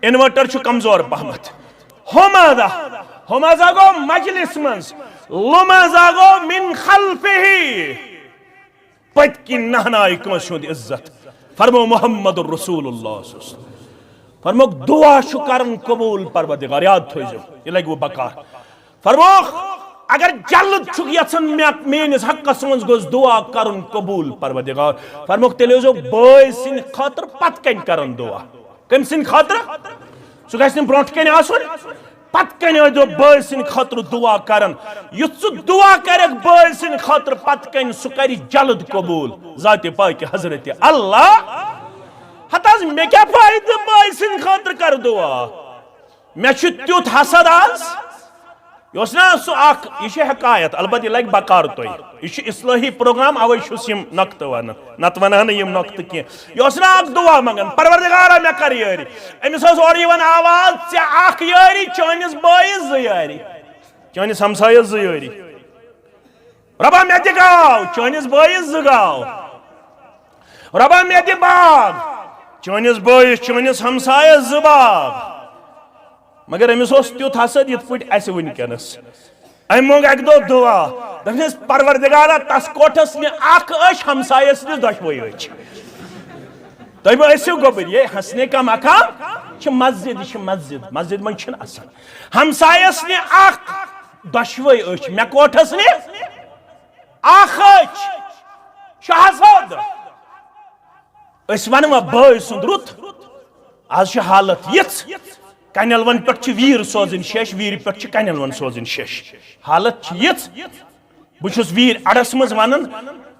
انورٹر چھُ کمزور پہمتھ۔ ہمزہ، ہمزہ گوٚو مجلس منٛز، لمزہ گوٚو من خلفہ۔ پٔتۍ کِنۍ نہنایہِ کٲنٛسہِ ہُنٛد عزت۔ فرمو محمد رسول اللہ صلی اللہ علیہ وسلم۔ فرموکھ، دعا چھُ کران قبول پروردگار، یاد تھٲیزیو، یہِ لگہِ وۄنۍ بکار۔ فرموکھ، اگر جلد چھُکھ یژھان مےٚ، میٲنِس حقس منٛز گوٚژھ دعا کرُن قبول پروردگار۔ فرموکھ تیٚلہِ ٲسۍزیو بٲے سٕنٛدِ خٲطرٕ پتہٕ کنہِ کران دعا۔ کٔمۍ سٕنٛدِ خٲطرٕ؟ سُہ گژھِ نہٕ برونٛٹھ کنہِ آسُن، پتہٕ کنہِ ٲسۍزیو بٲے سٕنٛدِ خٲطرٕ دعا کران۔ یُتھ ژٕ دعا کرکھ بٲے سٕنٛدِ خٲطرٕ پتہٕ کنہِ، سُہ کرِ جلد قبول ذاتِ پاکہِ حضرت اللہ۔ ہتہٕ حظ، مےٚ کیٛاہ فٲیدٕ بٲے سٕنٛدِ خٲطرٕ کرٕ دعا؟ مےٚ چھُ تیُتھ حسد آز۔ یہِ اوس نا سُہ اکھ، یہِ چھِ حکایت، البتہ یہِ لگہِ بکار تۄہہِ۔ یہِ چھُ اصلٲحی پروگرام، اوے چھُس یِم نۄقطہٕ ونان، نتہٕ ونہٕ ہا نہٕ یِم نۄقطہٕ کینٛہہ۔ یہِ اوس نا اکھ دعا منگان، "پروردگارا، مےٚ کر یٲری۔" أمِس ٲس اورٕ یِوان آواز، "ژےٚ اکھ یٲری، چٲنِس بٲیِس زٕ یٲری، چٲنِس ہمسایس زٕ یٲری۔" رۄبا، مےٚ تہِ گاو، چٲنِس بٲیِس زٕ گاو۔ رۄبا، مےٚ تہِ باغ، چٲنِس بٲیِس، چٲنِس ہمسایَس زٕ باغ۔ مگر أمِس اوس تیُتھ حسد یِتھ پٲٹھۍ اَسہِ وٕنکیٚنَس۔ أمۍ مۄنگ اَکہِ دۄہ دُعا، دوٚپنَس، "پروردگارا، تَس کوٹھَس نہِ اَکھ أچھ، ہمسایَس نہِ دۄشوَے أچھ۔" تُہۍ مہ ٲسِو گوٚبٕرۍ، یے ہنسنے کا مقام چھِ مسجد، یہِ چھِ مسجد، مسجد منٛز چھِنہٕ اَسان۔ ہمسایَس نہِ اَکھ، دۄشوَے أچھ، مےٚ کوٹھَس نہِ اکھ أچھ، چھُ حسد۔ أسۍ وَنوا بٲے سُنٛد رُت؟ آز چھِ حالت یِژھ، کَنٮ۪لوَن پٮ۪ٹھ چھِ ویٖر سوزٕنۍ شیٚش، ویٖرِ پٮ۪ٹھ چھِ کَنٮ۪لوَن سوزٕنۍ شیٚش۔ حالت چھِ یِژھ، بہٕ چھُس ویٖرِ اَڈَس منٛز وَنان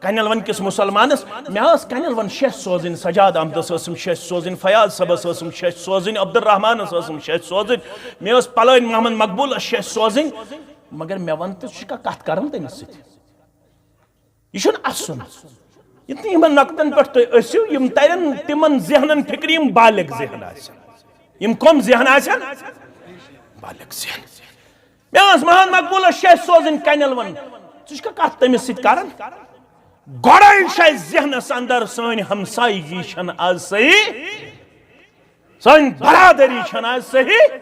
کَنٮ۪لوَن کِس مُسلمانَس، مےٚ ٲس کَنٮ۪لوَن شیٚش سوزٕنۍ، سجاد احمدَس ٲسٕم شیٚش سوزٕنۍ، فیاض صٲبَس ٲسٕم شیٚش سوزٕنۍ، عبدالرحمانَس ٲسٕم شیٚش سوزٕنۍ، مےٚ ٲس پَلٲنۍ محمد مقبوٗلَس شیٚش سوزٕنۍ، مگر مےٚ وَن تہٕ، ژٕ چھُکھا کَتھ کَران تٔمِس سۭتۍ؟ یہِ چھُنہٕ اَسُن۔ یِتھ نہٕ یِمن نۄقطن پٮ۪ٹھ تُہۍ ٲسِو، یِم ترن تِمن ذہنن فِکرِ، یِم بالغ ذہن آسن۔ یِم کم ذہن آسن؟ بالغ ذہن۔ مےٚ ٲس محمد مقبوٗلس شیٚش سوزٕنۍ کَنٮ۪لوَن۔ ژٕ چھُکھا کَتھ تٔمِس سۭتۍ کران؟ گۄڈے چھُ اَسہِ ذہنس اندر سٲنۍ ہمسایگی چھنہٕ آز صحیح۔ سٲنۍ برادری چھنہٕ آز صحیح۔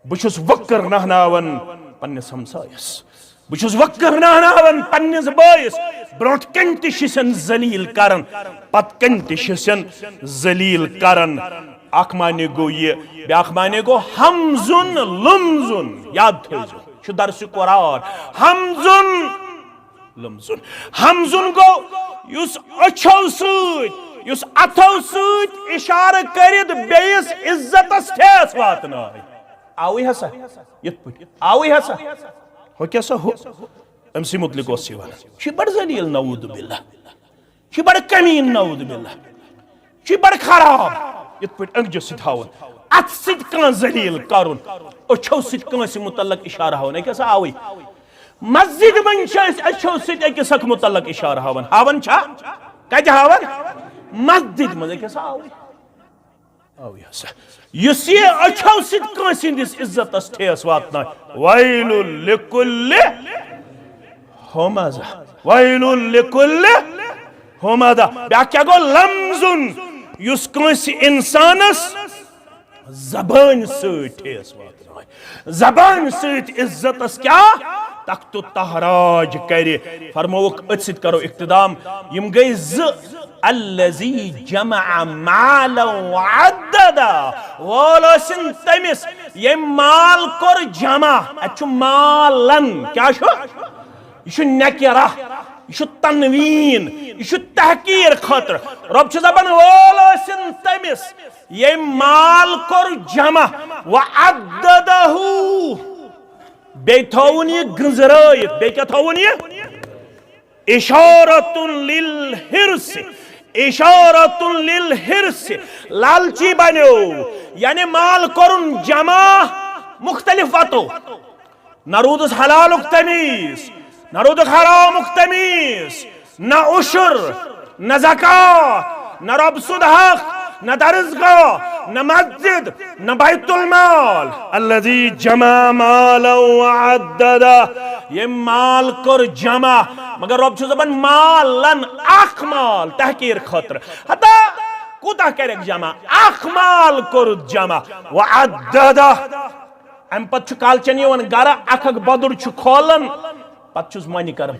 بہٕ چھُس وٕکٕر نہناوان پننِس ہمسایس، بہٕ چھُس وٕکٕر نہناوان پننِس بٲیِس۔ برونٛٹھ کنہِ تہِ چھِسن ذلیل کران، پتہٕ کنہِ تہِ چھِسن ذلیل کران۔ اکھ معنی گوٚو یہِ، بیٛاکھ معنی گوٚو ہمزُن لمزُن۔ یاد تھٲیزیو، چھُ درسِ قرآن۔ ہمزُن لمزُن۔ ہمزُن گوٚو یُس أچھو سۭتۍ، یُس اَتھو سۭتۍ اِشارٕ کٔرِتھ بیٚیِس عزتس ٹھیس واتناوِ۔ آوٕے ہسا، یِتھ پٲٹھۍ آوٕے ہسا۔ ہُہ کیٛاہ سا ہُہ؟ أمۍ سٕے مُتعلِق اوس یہِ وَنان۔ یہِ چھُ بڑٕ ذلیل، نعوذ باللہ۔ یہِ چھُ بڑٕ کمیٖن، نعوذ باللہ۔ یہِ چھُ بڑٕ خراب، یِتھ پٲٹھۍ أنٛگجہِ سۭتۍ ہاوُن، اَتھٕ سۭتۍ کانٛہہ ذلیل کرُن، أچھو سۭتۍ کٲنٛسہِ مُتعلق اِشارٕ ہاوُن۔ أکیٛاہ سا آوٕے۔ مسجد منٛز چھِ أسۍ أچھو سۭتۍ أکِس اکھ مُتعلق اِشارٕ ہاوان۔ ہاوان چھا؟ کتہِ ہاوان؟ مسجد منٛز۔ أکیٛاہ سا آوٕے۔ آوٕے ہسا۔ یُس یہِ أچھو سۭتۍ کٲنٛسہِ ہٕنٛدِس عزتس ٹھیس واتنایہِ، ویل لکل ہمزہ، ویل لکل ہمزہ۔ بیٛاکھ کیٛاہ گوٚو؟ لمزُن، یُس کٲنٛسہِ اِنسانس زبٲنۍ سۭتۍ ٹھیس واتناوِ۔ زبانہِ سۭتۍ عزتس کیٛاہ تخت و تاراج کرِ۔ فرمووُکھ، أتھۍ سۭتۍ کرو اختتام۔ یِم گٔے زٕ، الذی جمع مالا وعددا۔ وول ٲسِن تٔمِس، ییٚمۍ مال کوٚر جمع۔ اَتہِ چھُ مالن، کیٛاہ چھُ؟ یہِ چھُ نکرہ، یہِ چھُ تنوین، یہِ چھُ تحقیر خٲطرٕ۔ رۄب چھُ دپان، وول ٲسِن تٔمِس، ییٚمۍ مال کوٚر جمع، وعددہ، بیٚیہِ تھووُن یہِ گٔنزرٲیِتھ۔ بیٚیہِ کیٛاہ تھووُن یہِ؟ اشارۃ للحرص، اشارۃ للحرص، لالچی بنیو، یعنی مال کوٚرُن جمع مختلف وتو۔ نہ روٗدُس حلالُک تمیٖز، نہ روٗدُکھ حرامُک تمیٖز، نہ عُشُر، نہ زکوٰۃ، نہ رۄب سُنٛد حق، نہ درسگاہ، نہ مسجد، نہ بیت المال۔ الذی جمع مالا وعددہ۔ ییٚمۍ مال کوٚر جمع، مگر رۄب چھُ دَپان مالن، اکھ مال تحقیر خٲطرٕ۔ ہتا کوٗتاہ کَرٮ۪کھ جمع؟ اکھ مال کوٚرُتھ جمع۔ وعددہ۔ امہِ پتہٕ چھُ کالچن یِوان گرٕ، اکھ اکھ بدُر چھُ کھولان، پتہٕ چھُس مۄنہِ کران،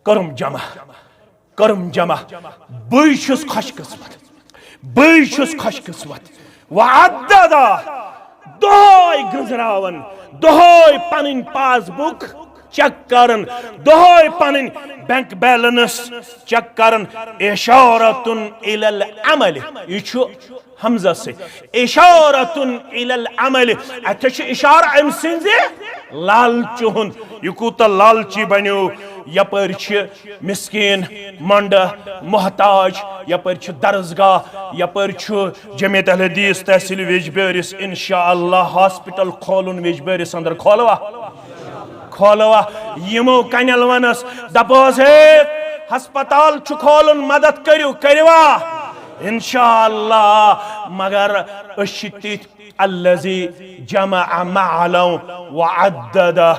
کٔرٕم جمع، کٔرٕم جمع۔ بٕے چھُس خۄش قسمت، بٕے چھُس خۄش قسمت۔ وعددہ، دۄہے گٔنزراوان، دۄہے پنٕنۍ پاس بُک چیک کران، دۄہے پنٕنۍ بینک بیلنس چیک کران۔ اشارتن الی العمل، یہِ چھُ ہمزس سۭتۍ۔ اشارتن الی العمل، اتھ چھُ اشارہ أمۍ سٕنٛزِ لالچہِ ہُنٛد۔ یہِ کوٗتاہ لالچی بنیو۔ یپٲرۍ چھِ مسکین، مۄنڈٕ، محتاج، یپٲرۍ چھُ درسگاہ، یپٲرۍ چھُ جمعیت اہل حدیث تحصیل ویجبیٲرِس۔ انشاءاللہ ہاسپٹل کھولُن ویجبیٲرِس اندر۔ کھولوا؟ کھولوا؟ یِمو کنیل ونس، دپوس، ہے، ہسپتال چھُ کھولُن، مدد کٔرِو، کٔرِوا؟ انشاءاللہ۔ مگر أسۍ چھِ تِتھۍ، الذي جمع مالا وعدده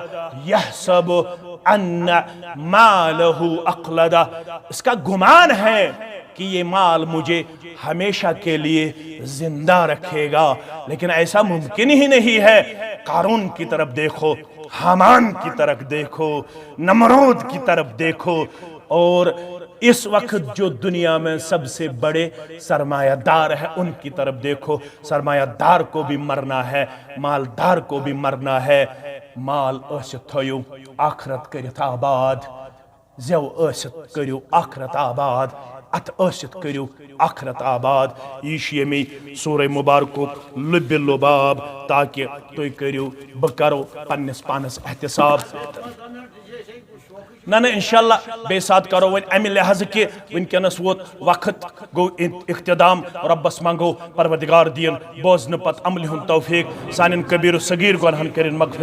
يحسب ان ماله اخلده۔ اس کا گمان ہے کہ یہ مال مجھے ہمیشہ کے لیے زندہ رکھے گا، لیکن ایسا ممکن ہی نہیں ہے۔ قارون کی طرف دیکھو، ہامان کی طرف دیکھو، نمرود کی طرف دیکھو، اور اس وقت جو دنیا میں سب سے بڑے سرمایہ دار ہیں، ان کی طرف دیکھو۔ سرمایہ دار کو بھی مرنا ہے، مالدار کو بھی مرنا ہے۔ مال ٲسِتھ تھٲیِو، آخرت کٔرِتھ آباد۔ زٮ۪و ٲسِتھ کٔرِو آخرت آباد، اَتھٕ ٲسِتھ کٔرِو آخرت آباد۔ یہِ چھُ ییٚمی سورہ مبارکُک لُبِ لُباب، تاکہِ تُہۍ کٔرِو، بہٕ کَرو پنٛنِس پانَس احتساب۔ نہ، نہ، انشاءاللہ بیٚیہِ ساتہٕ کَرو وۄنۍ اَمہِ لحاظہٕ کہِ وٕنکیٚنَس ووت وقت، گوٚو اِن-، اختتام۔ رۄبَس منٛگو پروردگار دِیِن بوزنہٕ پتہٕ عملہِ ہُنٛد توفیق، سانٮ۪ن کبیر و صغیر گۄنہَن کٔرِن مغفرت۔